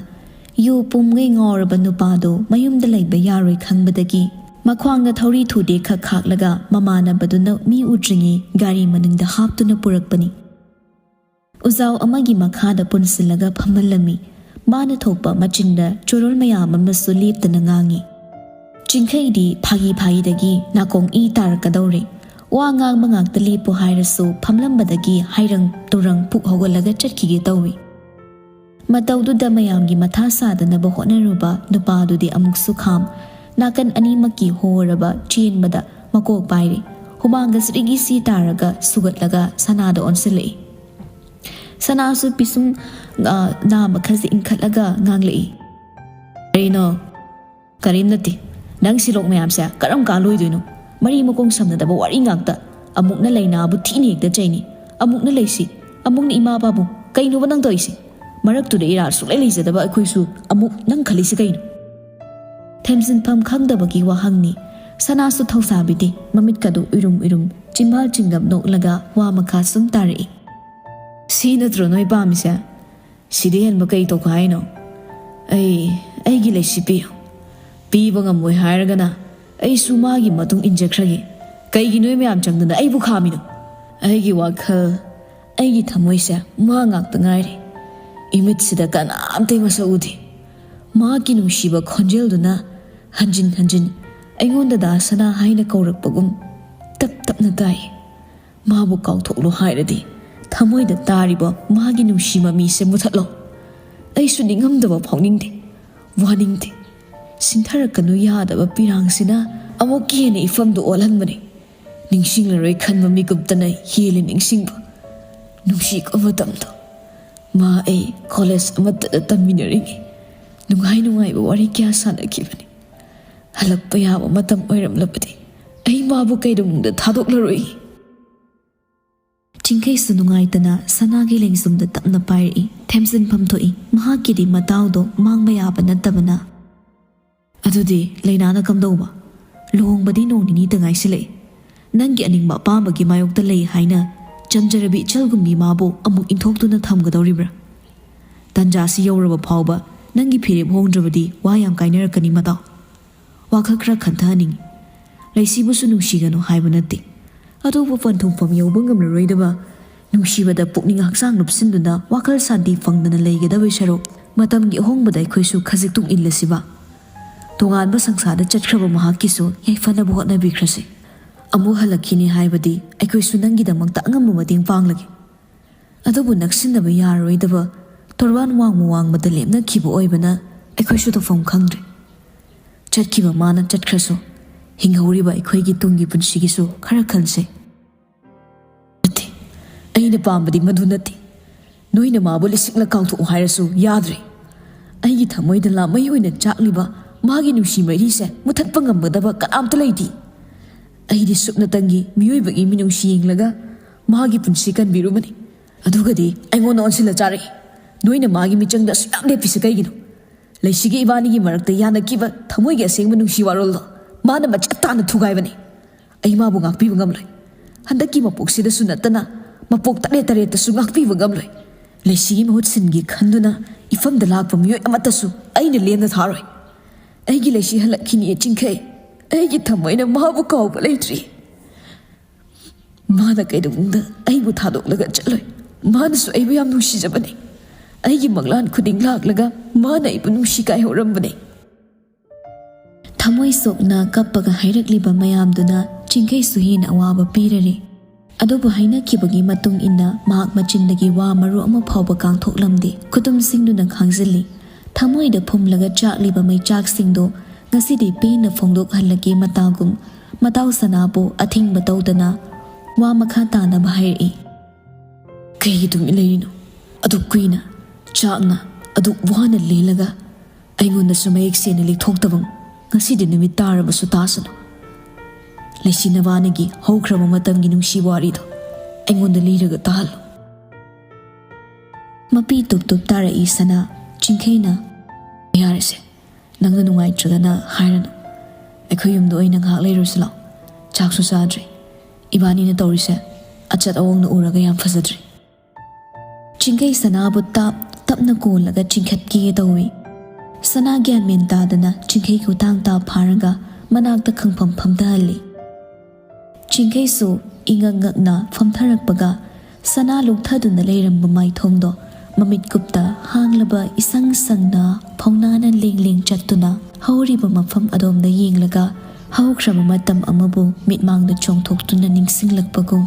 ꯌꯨ ꯄꯨꯝꯒꯩ ꯉꯥꯎꯔꯕ ꯅꯨꯄꯥꯗꯨ ꯃꯌꯨꯝꯗ ꯂꯩꯕ ꯌꯥꯔꯣꯏ ꯈꯪꯕꯗꯒꯤ ꯃꯈ꯭ꯋꯥꯡꯗ ꯊꯧꯔꯤ ꯊꯨꯗꯦꯛ ꯈꯛ ꯈꯥꯛꯂꯒ ꯃꯃꯥꯟꯅꯕꯗꯨꯅ ꯃꯤ ꯎꯗ꯭ꯔꯤꯉꯩ ꯒꯥꯔꯤ ꯃꯅꯤꯡꯗ ꯍꯥꯞꯇꯨꯅ ꯄꯨꯔꯛꯄꯅꯤ꯫ ꯎꯖꯥꯎ ꯑꯃꯒꯤ ꯃꯈꯥꯗ ꯄꯨꯟꯁꯤꯜꯂꯒ ꯐꯝꯍꯜꯂꯝꯃꯤ꯫ ꯃꯥꯅ ꯊꯣꯛꯄ ꯃꯆꯤꯟꯗ ꯆꯣꯔꯣꯜ ꯃꯌꯥꯝ ꯑꯃꯁꯨ ꯂꯦꯞꯇꯅ ꯉꯥꯡꯉꯤ꯫ ꯆꯤꯡꯈꯩꯗꯤ ꯐꯥꯒꯤ ꯐꯥꯒꯤꯗꯒꯤ ꯅꯥꯀꯣꯡ ꯏ ꯇꯥꯔꯛꯀꯗꯧꯔꯦ꯫ ꯋꯥ ꯉꯥꯡꯕ ꯉꯥꯛꯇ ꯂꯦꯞꯄꯨ ꯍꯥꯏꯔꯁꯨ ꯐꯝꯂꯝꯕꯗꯒꯤ ꯍꯥꯏꯔꯪ ꯇꯨꯔꯪ ꯄꯨꯛ ꯍꯧꯒꯠꯂꯒ ꯆꯠꯈꯤꯒꯦ ꯇꯧꯏ꯫ ꯃꯇꯧꯗꯨꯗ ꯃꯌꯥꯝꯒꯤ ꯃꯊꯥ ꯁꯥꯗꯅꯕ ꯍꯣꯠꯅꯔꯨꯕ ꯅꯨꯄꯥꯗꯨꯗꯤ ꯑꯃꯨꯛꯁꯨ ꯈꯥꯝ꯫ ꯅꯥꯀꯟ ꯑꯅꯤꯃꯛꯀꯤ ꯍꯣꯔꯕ ꯆꯦꯟꯕꯗ ꯃꯀꯣꯛ ꯄꯥꯏꯔꯦ꯫ ꯍꯨꯃꯥꯡꯒ ꯁ꯭ꯔꯤꯒꯤ ꯁꯤ ꯇꯥꯔꯒ ꯁꯨꯒꯠꯂꯒ ꯁꯅꯥꯗ ꯑꯣꯟꯁꯤꯜꯂꯛꯏ꯫ ꯁꯅꯥꯁꯨ ꯄꯤꯁꯨꯝ, ꯑ, ꯅꯥ ꯃꯈꯩꯁꯦ ꯏꯟꯈꯠꯂꯒ ꯉꯥꯡꯂꯛꯏ꯫ "ꯀꯔꯤꯅꯣ? ꯀꯔꯤꯝ ꯅꯠꯇꯦ꯫ ꯅꯪ ꯁꯤꯂꯣꯛ ꯃꯌꯥꯝꯁꯦ ꯀꯔꯝ ꯀꯥꯟ ꯂꯣꯏꯗꯣꯏꯅꯣ? ꯃꯔꯤ ꯃꯈꯣꯡ ꯁꯝꯅꯗꯕ ꯋꯥꯔꯤ ꯉꯥꯛꯇ꯫ ꯑꯃꯨꯛꯅ ꯂꯩꯅꯥꯕꯨ ꯊꯤꯅ ꯍꯦꯛꯇ ꯆꯩꯅꯤ, ꯑꯃꯨꯛꯅ ꯂꯩꯁꯤ, ꯑꯃꯨꯛꯅ ꯏꯃꯥ ꯕꯥꯕꯨ꯫ ꯀꯩꯅꯣꯕ ꯅꯪ ꯇꯧꯔꯤꯁꯦ? ꯃꯔꯛꯇꯨꯗ ꯏꯔꯥꯜ ꯁꯨꯛꯂꯩ ꯂꯩꯖꯗꯕ ꯑꯩꯈꯣꯏꯁꯨ ꯑꯃꯨꯛ ꯅꯪ ꯈꯜꯂꯤꯁꯤ ꯀꯩꯅꯣ?" ꯊꯦꯝꯖꯤꯟꯐꯝ ꯈꯪꯗꯕꯒꯤ ꯋꯥꯍꯪꯅꯤ꯫ ꯁꯅꯥꯁꯨ ꯊꯧꯁꯥꯕꯤꯗꯦ, ꯃꯃꯤꯠꯀꯗꯨ ꯎꯏꯔꯨꯝ ꯎꯏꯔꯨꯝ ꯆꯤꯝꯕꯥꯜ ꯆꯤꯡꯒꯝ ꯅꯣꯛꯂꯒ ꯋꯥ ꯃꯈꯥ ꯁꯨꯝ ꯇꯥꯔꯛꯏ꯫ "ꯁꯤ ꯅꯠꯇ꯭ꯔꯣ ꯅꯣꯏ ꯄꯥꯝꯃꯤꯁꯦ? ꯁꯤꯗꯤ ꯍꯦꯟꯕ ꯀꯩ ꯇꯧꯈꯣ ꯍꯥꯏꯅꯣ? ꯑꯩ, ꯑꯩꯒꯤ ꯂꯩꯁꯤ ꯄꯤꯌꯨ꯫ ꯄꯤꯕ ꯉꯝꯃꯣꯏ ꯍꯥꯏꯔꯒꯅ ꯑꯩꯁꯨ ꯃꯥꯒꯤ ꯃꯇꯨꯡ ꯏꯟꯖꯈ꯭ꯔꯒꯦ꯫ ꯀꯩꯒꯤ ꯅꯣꯏ ꯃꯌꯥꯝ ꯆꯪꯗꯅ ꯑꯩꯕꯨ ꯈꯥꯝꯃꯤꯅꯣ? ꯑꯩꯒꯤ ꯋꯥꯈꯜ, ꯑꯩꯒꯤ ꯊꯃꯣꯏꯁꯦ ꯃꯥ ꯉꯥꯛꯇ ꯉꯥꯏꯔꯦ꯫ ꯏꯃꯤꯠꯁꯤꯗ ꯀꯅꯥꯝꯇ ꯃꯁꯛ ꯎꯗꯦ꯫ ꯃꯥꯒꯤ ꯅꯨꯡꯁꯤꯕ ꯈꯣꯟꯖꯦꯜꯗꯨꯅ ꯍꯟꯖꯤꯟ ꯍꯟꯖꯤꯟ ꯑꯩꯉꯣꯟꯗ ꯗꯥ ꯁꯅꯥ ꯍꯥꯏꯅ ꯀꯧꯔꯛꯄꯒꯨꯝ ꯇꯞ ꯇꯞꯅ ꯇꯥꯏ꯫ ꯃꯥꯕꯨ ꯀꯥꯎꯊꯣꯛꯂꯣ ꯍꯥꯏꯔꯗꯤ ꯊꯃꯣꯏꯗ ꯇꯥꯔꯤꯕ ꯃꯥꯒꯤ ꯅꯨꯡꯁꯤ ꯃꯃꯤꯁꯦ ꯃꯨꯊꯠꯂꯣ꯫ ꯑꯩꯁꯨ ꯅꯤꯡꯉꯝꯗꯕ ꯐꯥꯎꯅꯤꯡꯗꯦ, ꯋꯥꯅꯤꯡꯗꯦ꯫ ꯁꯤꯡꯊꯔꯛꯀꯅꯨ ꯌꯥꯗꯕ ꯄꯤꯔꯥꯡꯁꯤꯅ ꯑꯃꯨꯛꯀ ꯍꯦꯟꯅ ꯏꯐꯝꯗꯨ ꯑꯣꯜꯍꯟꯕꯅꯤ꯫ ꯅꯤꯡꯁꯤꯡꯂꯔꯣꯏ ꯈꯟꯕ ꯃꯤꯀꯨꯞꯇꯅ ꯍꯦꯜꯂꯤ ꯅꯤꯡꯁꯤꯡꯕ꯫ ꯅꯨꯡꯁꯤꯀꯣ ꯃꯇꯝꯗꯣ꯫ ꯃꯥ ꯑꯩ ꯀꯣꯂꯦꯖ ꯑꯃꯠꯇꯗ ꯇꯝꯃꯤꯟꯅꯔꯤꯉꯩ ꯅꯨꯡꯉꯥꯏ ꯅꯨꯡꯉꯥꯏꯕ ꯋꯥꯔꯤ ꯀꯌꯥ ꯁꯥꯟꯅꯈꯤꯕꯅꯤ꯫ ꯍꯜꯂꯛꯄ ꯌꯥꯕ ꯃꯇꯝ ꯑꯣꯏꯔꯝꯂꯕꯗꯤ ꯑꯩ ꯃꯥꯕꯨ ꯀꯩꯗꯧꯅꯨꯡꯗ ꯊꯥꯗꯣꯛꯂꯔꯣꯏ꯫" ꯆꯤꯡꯈꯩꯁꯨ ꯅꯨꯡꯉꯥꯏꯇꯅ ꯁꯅꯥꯒꯤ ꯂꯦꯡꯖꯨꯝꯗ ꯇꯞꯅ ꯄꯥꯏꯔꯛꯏ꯫ ꯊꯦꯝꯖꯤꯟꯐꯝ ꯊꯣꯛꯏ꯫ ꯃꯍꯥꯛꯀꯤꯗꯤ ꯃꯇꯥꯎꯗꯣ ꯃꯥꯡꯕ ꯌꯥꯕ ꯅꯠꯇꯕꯅ꯫ "ꯑꯗꯨꯗꯤ ꯂꯩꯅꯥꯅ ꯀꯝꯗꯧꯕ? ꯂꯨꯍꯣꯡꯕꯗꯤ ꯅꯣꯡ ꯅꯤꯅꯤꯇ ꯉꯥꯏꯁꯤꯜꯂꯛꯏ꯫ ꯅꯪꯒꯤ ꯑꯅꯤꯡꯕ ꯑꯄꯥꯝꯕꯒꯤ ꯃꯥꯌꯣꯛꯇ ꯂꯩ ꯍꯥꯏꯅ ꯆꯝꯖꯔꯕꯤ ꯏꯆꯜꯒꯨꯝꯕꯤ ꯃꯥꯕꯨ ꯑꯃꯨꯛ ꯏꯟꯊꯣꯛꯇꯨꯅ ꯊꯝꯒꯗꯧꯔꯤꯕ꯭ꯔꯥ?" ꯇꯥꯟꯖꯥꯁꯤ ꯌꯧꯔꯕ ꯐꯥꯎꯕ ꯅꯪꯒꯤ ꯐꯤꯔꯦꯞ ꯍꯣꯡꯗ꯭ꯔꯕꯗꯤ ꯋꯥ ꯌꯥꯝ ꯀꯥꯏꯅꯔꯛꯀꯅꯤ ꯃꯇꯥꯎ꯫ ꯋꯥꯈꯜ ꯈꯔ ꯈꯟꯊꯍꯟꯅꯤꯡꯏ꯫ ꯂꯩꯁꯤꯕꯨꯁꯨ ꯅꯨꯡꯁꯤꯒꯅꯨ ꯍꯥꯏꯕ ꯅꯠꯇꯦ꯫ ꯑꯗꯨꯕꯨ ꯄꯟꯊꯨꯡꯐꯝ ꯌꯧꯕ ꯉꯝꯂꯔꯣꯏꯗꯕ ꯅꯨꯡꯁꯤꯕꯗ ꯄꯨꯛꯅꯤꯡ ꯍꯛꯆꯥꯡ ꯂꯨꯞꯁꯤꯟꯗꯨꯅ ꯋꯥꯈꯜ ꯁꯥꯟꯇꯤ ꯐꯪꯗꯅ ꯂꯩꯒꯗꯕꯩ ꯁꯔꯨꯛ, ꯃꯇꯝꯒꯤ ꯑꯍꯣꯡꯕꯗ ꯑꯩꯈꯣꯏꯁꯨ ꯈꯖꯤꯛ ꯇꯨꯡ ꯏꯜꯂꯁꯤꯕ꯫ ꯇꯣꯉꯥꯟꯕ ꯁꯪꯁꯥꯔꯗ ꯆꯠꯈ꯭ꯔꯕ ꯃꯍꯥꯛꯀꯤꯁꯨ ꯌꯥꯏꯐꯅꯕ ꯍꯣꯠꯅꯕꯤꯈ꯭ꯔꯁꯤ꯫ ꯑꯃꯨꯛ ꯍꯜꯂꯛꯈꯤꯅꯤ ꯍꯥꯏꯕꯗꯤ ꯑꯩꯈꯣꯏꯁꯨ ꯅꯪꯒꯤꯗꯃꯛꯇ ꯑꯉꯝꯕ ꯃꯇꯦꯡ ꯄꯥꯡꯂꯒꯦ꯫ ꯑꯗꯨꯕꯨ ꯅꯛꯁꯤꯟꯅꯕ ꯌꯥꯔꯔꯣꯏꯗꯕ ꯇꯣꯔꯕꯥꯟ ꯋꯥꯡꯃ ꯋꯥꯡꯃꯗ ꯂꯦꯞꯅꯈꯤꯕ ꯑꯣꯏꯕꯅ ꯑꯩꯈꯣꯏꯁꯨ ꯇꯧꯐꯝ ꯈꯪꯗ꯭ꯔꯦ꯫ ꯆꯠꯈꯤꯕ ꯃꯥꯅ ꯆꯠꯈ꯭ꯔꯁꯨ, ꯍꯤꯡꯍꯧꯔꯤꯕ ꯑꯩꯈꯣꯏꯒꯤ ꯇꯨꯡꯒꯤ ꯄꯨꯟꯁꯤꯒꯤꯁꯨ ꯈꯔ ꯈꯟꯁꯦ꯫ ꯅꯠꯇꯦ, ꯑꯩꯅ ꯄꯥꯝꯕꯗꯤ ꯃꯗꯨ ꯅꯠꯇꯦ꯫ ꯅꯣꯏꯅ ꯃꯥꯕꯨ ꯂꯤꯁꯤꯡꯂꯛ ꯀꯥꯎꯊꯣꯛꯎ ꯍꯥꯏꯔꯁꯨ ꯌꯥꯗ꯭ꯔꯦ꯫ ꯑꯩꯒꯤ ꯊꯃꯣꯏꯗ ꯂꯥꯃꯩ ꯑꯣꯏꯅ ꯆꯥꯛꯂꯤꯕ ꯃꯥꯒꯤ ꯅꯨꯡꯁꯤ ꯃꯩꯔꯤꯁꯦ ꯃꯨꯊꯠꯄ ꯉꯝꯒꯗꯕ ꯀꯅꯥꯝꯇ ꯂꯩꯇꯦ꯫ ꯑꯩꯗꯤ ꯁꯨꯞꯅꯇꯪꯒꯤ ꯃꯤꯑꯣꯏꯕꯒꯤ ꯃꯤꯅꯨꯡꯁꯤ ꯌꯦꯡꯂꯒ ꯃꯥꯒꯤ ꯄꯨꯟꯁꯤ ꯀꯟꯕꯤꯔꯨꯕꯅꯤ꯫ ꯑꯗꯨꯒꯗꯤ ꯑꯩꯉꯣꯟꯗ ꯑꯣꯟꯁꯤꯜꯂ ꯆꯥꯔꯛꯏ꯫ ꯅꯣꯏꯅ ꯃꯥꯒꯤ ꯃꯤꯆꯪꯗ ꯑꯁꯨꯛ ꯌꯥꯝ ꯂꯦꯞꯄꯤꯁꯦ ꯀꯩꯒꯤꯅꯣ? ꯂꯩꯁꯤꯒꯤ ꯏꯕꯥꯅꯤꯒꯤ ꯃꯔꯛꯇ ꯌꯥꯅꯈꯤꯕ ꯊꯃꯣꯏꯒꯤ ꯑꯁꯦꯡꯕ ꯅꯨꯡꯁꯤ ꯋꯥꯔꯣꯜꯗꯣ ꯃꯥꯅ ꯃꯆꯦꯠ ꯇꯥꯅ ꯊꯨꯒꯥꯏꯕꯅꯤ꯫ ꯑꯩ ꯃꯥꯕꯨ ꯉꯥꯛꯄꯤꯕ ꯉꯝꯂꯣꯏ꯫ ꯍꯟꯗꯛꯀꯤ ꯃꯄꯣꯛꯁꯤꯗꯁꯨ ꯅꯠꯇꯅ ꯃꯄꯣꯛ ꯇꯔꯦꯠ ꯇꯔꯦꯠꯇꯁꯨ ꯉꯥꯛꯄꯤꯕ ꯉꯝꯂꯣꯏ꯫ ꯂꯩꯁꯤꯒꯤ ꯃꯍꯨꯠ ꯁꯤꯟꯒꯦ ꯈꯟꯗꯨꯅ ꯏꯐꯝꯗ ꯂꯥꯛꯄ ꯃꯤꯑꯣꯏ ꯑꯃꯠꯇꯁꯨ ꯑꯩꯅ ꯂꯦꯝꯅ ꯊꯥꯔꯣꯏ꯫ ꯑꯩꯒꯤ ꯂꯩꯁꯤ ꯍꯜꯂꯛꯈꯤꯅꯤ ꯆꯤꯡꯈꯩ꯫ ꯑꯩꯒꯤ ꯊꯃꯣꯏꯅ ꯃꯥꯕꯨ ꯀꯥꯎꯕ ꯂꯩꯇ꯭ꯔꯤ꯫ ꯃꯥꯅ ꯀꯩꯗꯧꯅꯨꯡꯗ ꯑꯩꯕꯨ ꯊꯥꯗꯣꯛꯂꯒ ꯆꯠꯂꯣꯏ꯫ ꯃꯥꯅꯁꯨ ꯑꯩꯕꯨ ꯌꯥꯝ ꯅꯨꯡꯁꯤꯖꯕꯅꯤ꯫ ꯑꯩꯒꯤ ꯃꯪꯂꯥꯟ ꯈꯨꯗꯤꯡ ꯂꯥꯛꯂꯒ ꯃꯥꯅ ꯑꯩꯕꯨ ꯅꯨꯡꯁꯤ ꯀꯥꯏꯍꯧꯔꯝꯕꯅꯤ꯫ ꯊꯃꯣꯏ ꯁꯣꯛꯅ ꯀꯞꯄꯒ ꯍꯥꯏꯔꯛꯂꯤꯕ ꯃꯌꯥꯝꯗꯨꯅ ꯆꯤꯡꯈꯩꯁꯨ ꯍꯦꯟꯅ ꯑꯋꯥꯕ ꯄꯤꯔꯔꯦ꯫ ꯑꯗꯨꯕꯨ ꯍꯥꯏꯅꯈꯤꯕꯒꯤ ꯃꯇꯨꯡ ꯏꯟꯅ ꯃꯍꯥꯛ ꯃꯆꯤꯟꯗꯒꯤ ꯋꯥ ꯃꯔꯨ ꯑꯃ ꯐꯥꯎꯕ ꯀꯥꯡꯊꯣꯛꯂꯝꯗꯦ꯫ ꯈꯨꯇꯨꯝ ꯁꯤꯡꯗꯨꯅ ꯈꯥꯡꯖꯤꯜꯂꯤ꯫ ꯊꯃꯣꯏꯗ ꯐꯨꯝꯂꯒ ꯆꯥꯛꯂꯤꯕ ꯃꯩꯆꯥꯛꯁꯤꯡꯗꯣ ꯉꯁꯤꯗꯤ ꯄꯦꯟꯅ ꯐꯣꯡꯗꯣꯛꯍꯜꯂꯒꯦ ꯃꯇꯥꯒꯨꯝ ꯃꯇꯥꯎ ꯁꯅꯥꯕꯨ ꯑꯊꯤꯡꯕ ꯇꯧꯗꯅ ꯋꯥ ꯃꯈꯥ ꯇꯥꯅꯕ ꯍꯥꯏꯔꯛꯏ꯫ ꯀꯩꯒꯤ ꯇꯨꯃꯤꯟ ꯂꯩꯔꯤꯅꯣ? ꯑꯗꯨꯛ ꯀꯨꯏꯅ ꯆꯥꯛꯅ ꯑꯗꯨꯛ ꯋꯥꯅ ꯂꯦꯜꯂꯒ ꯑꯩꯉꯣꯟꯗꯁꯨ ꯃꯌꯦꯛ ꯁꯦꯡꯅ ꯂꯦꯛꯊꯣꯛꯇꯕ ꯉꯁꯤꯗꯤ ꯅꯨꯃꯤꯠ ꯇꯥꯔꯕꯁꯨ ꯇꯥꯁꯅꯨ꯫ ꯂꯩꯁꯤ ꯅꯕꯥꯅꯤꯒꯤ ꯍꯧꯈ꯭ꯔꯕ ꯃꯇꯝꯒꯤ ꯅꯨꯡꯁꯤ ꯋꯥꯔꯤꯗꯣ ꯑꯩꯉꯣꯟꯗ ꯂꯤꯔꯒ ꯇꯥꯍꯜꯂꯨ꯫ ꯃꯄꯤ ꯇꯨꯞ ꯇꯨꯞ ꯇꯥꯔꯛꯏ ꯁꯅꯥ꯫ ꯆꯤꯡꯈꯩꯅ, "ꯌꯥꯔꯦꯁꯦ, ꯅꯪꯅ ꯅꯨꯡꯉꯥꯏꯇ꯭ꯔꯒꯅ ꯍꯥꯏꯔꯅꯨ꯫ ꯑꯩꯈꯣꯏ ꯌꯨꯝꯗ ꯑꯣꯏꯅ ꯉꯥꯏꯍꯥꯛ ꯂꯩꯔꯨꯁꯤ ꯂꯥꯛꯑꯣ꯫ ꯆꯥꯛꯁꯨ ꯆꯥꯗ꯭ꯔꯤ꯫ ꯏꯕꯥꯅꯤꯅ ꯇꯧꯔꯤꯁꯦ ꯑꯆꯠ ꯑꯋꯣꯡꯅ ꯎꯔꯒ ꯌꯥꯝ ꯐꯖꯗ꯭ꯔꯤ꯫" ꯆꯤꯡꯈꯩ ꯁꯅꯥꯕꯨ ꯇꯥꯞ ꯇꯞꯅ ꯀꯣꯜꯂꯒ ꯆꯤꯡꯈꯠꯀꯦ ꯇꯧꯏ꯫ ꯁꯅꯥ ꯒ꯭ꯌꯥꯟ ꯃꯦꯟ ꯇꯥꯗꯅ ꯆꯤꯡꯈꯩ ꯈꯨꯊꯥꯡ ꯇꯥ ꯐꯥꯔꯒ ꯃꯅꯥꯛꯇ ꯈꯪꯐꯝ ꯐꯝꯊꯍꯜꯂꯤ꯫ ꯆꯤꯡꯈꯩꯁꯨ ꯏꯉꯛ ꯉꯛꯅ ꯐꯝꯊꯔꯛꯄꯒ ꯁꯅꯥ ꯂꯨꯞꯊꯗꯨꯅ ꯂꯩꯔꯝꯕ ꯃꯥꯏꯊꯣꯡꯗꯣ ꯃꯃꯤꯠ ꯀꯨꯞꯇ ꯍꯥꯡꯂꯕ ꯏꯁꯪ ꯁꯪꯅ ꯐꯧꯅꯥꯅ ꯂꯦꯡ ꯂꯦꯡ ꯆꯠꯇꯨꯅ ꯍꯧꯔꯤꯕ ꯃꯐꯝ ꯑꯗꯣꯝꯗ ꯌꯦꯡꯂꯒ ꯍꯧꯈ꯭ꯔꯕ ꯃꯇꯝ ꯑꯃꯕꯨ ꯃꯤꯠꯃꯥꯡꯗ ꯆꯣꯡꯊꯣꯛꯇꯨꯅ ꯅꯤꯡꯁꯤꯡꯂꯛꯄꯒꯨꯝ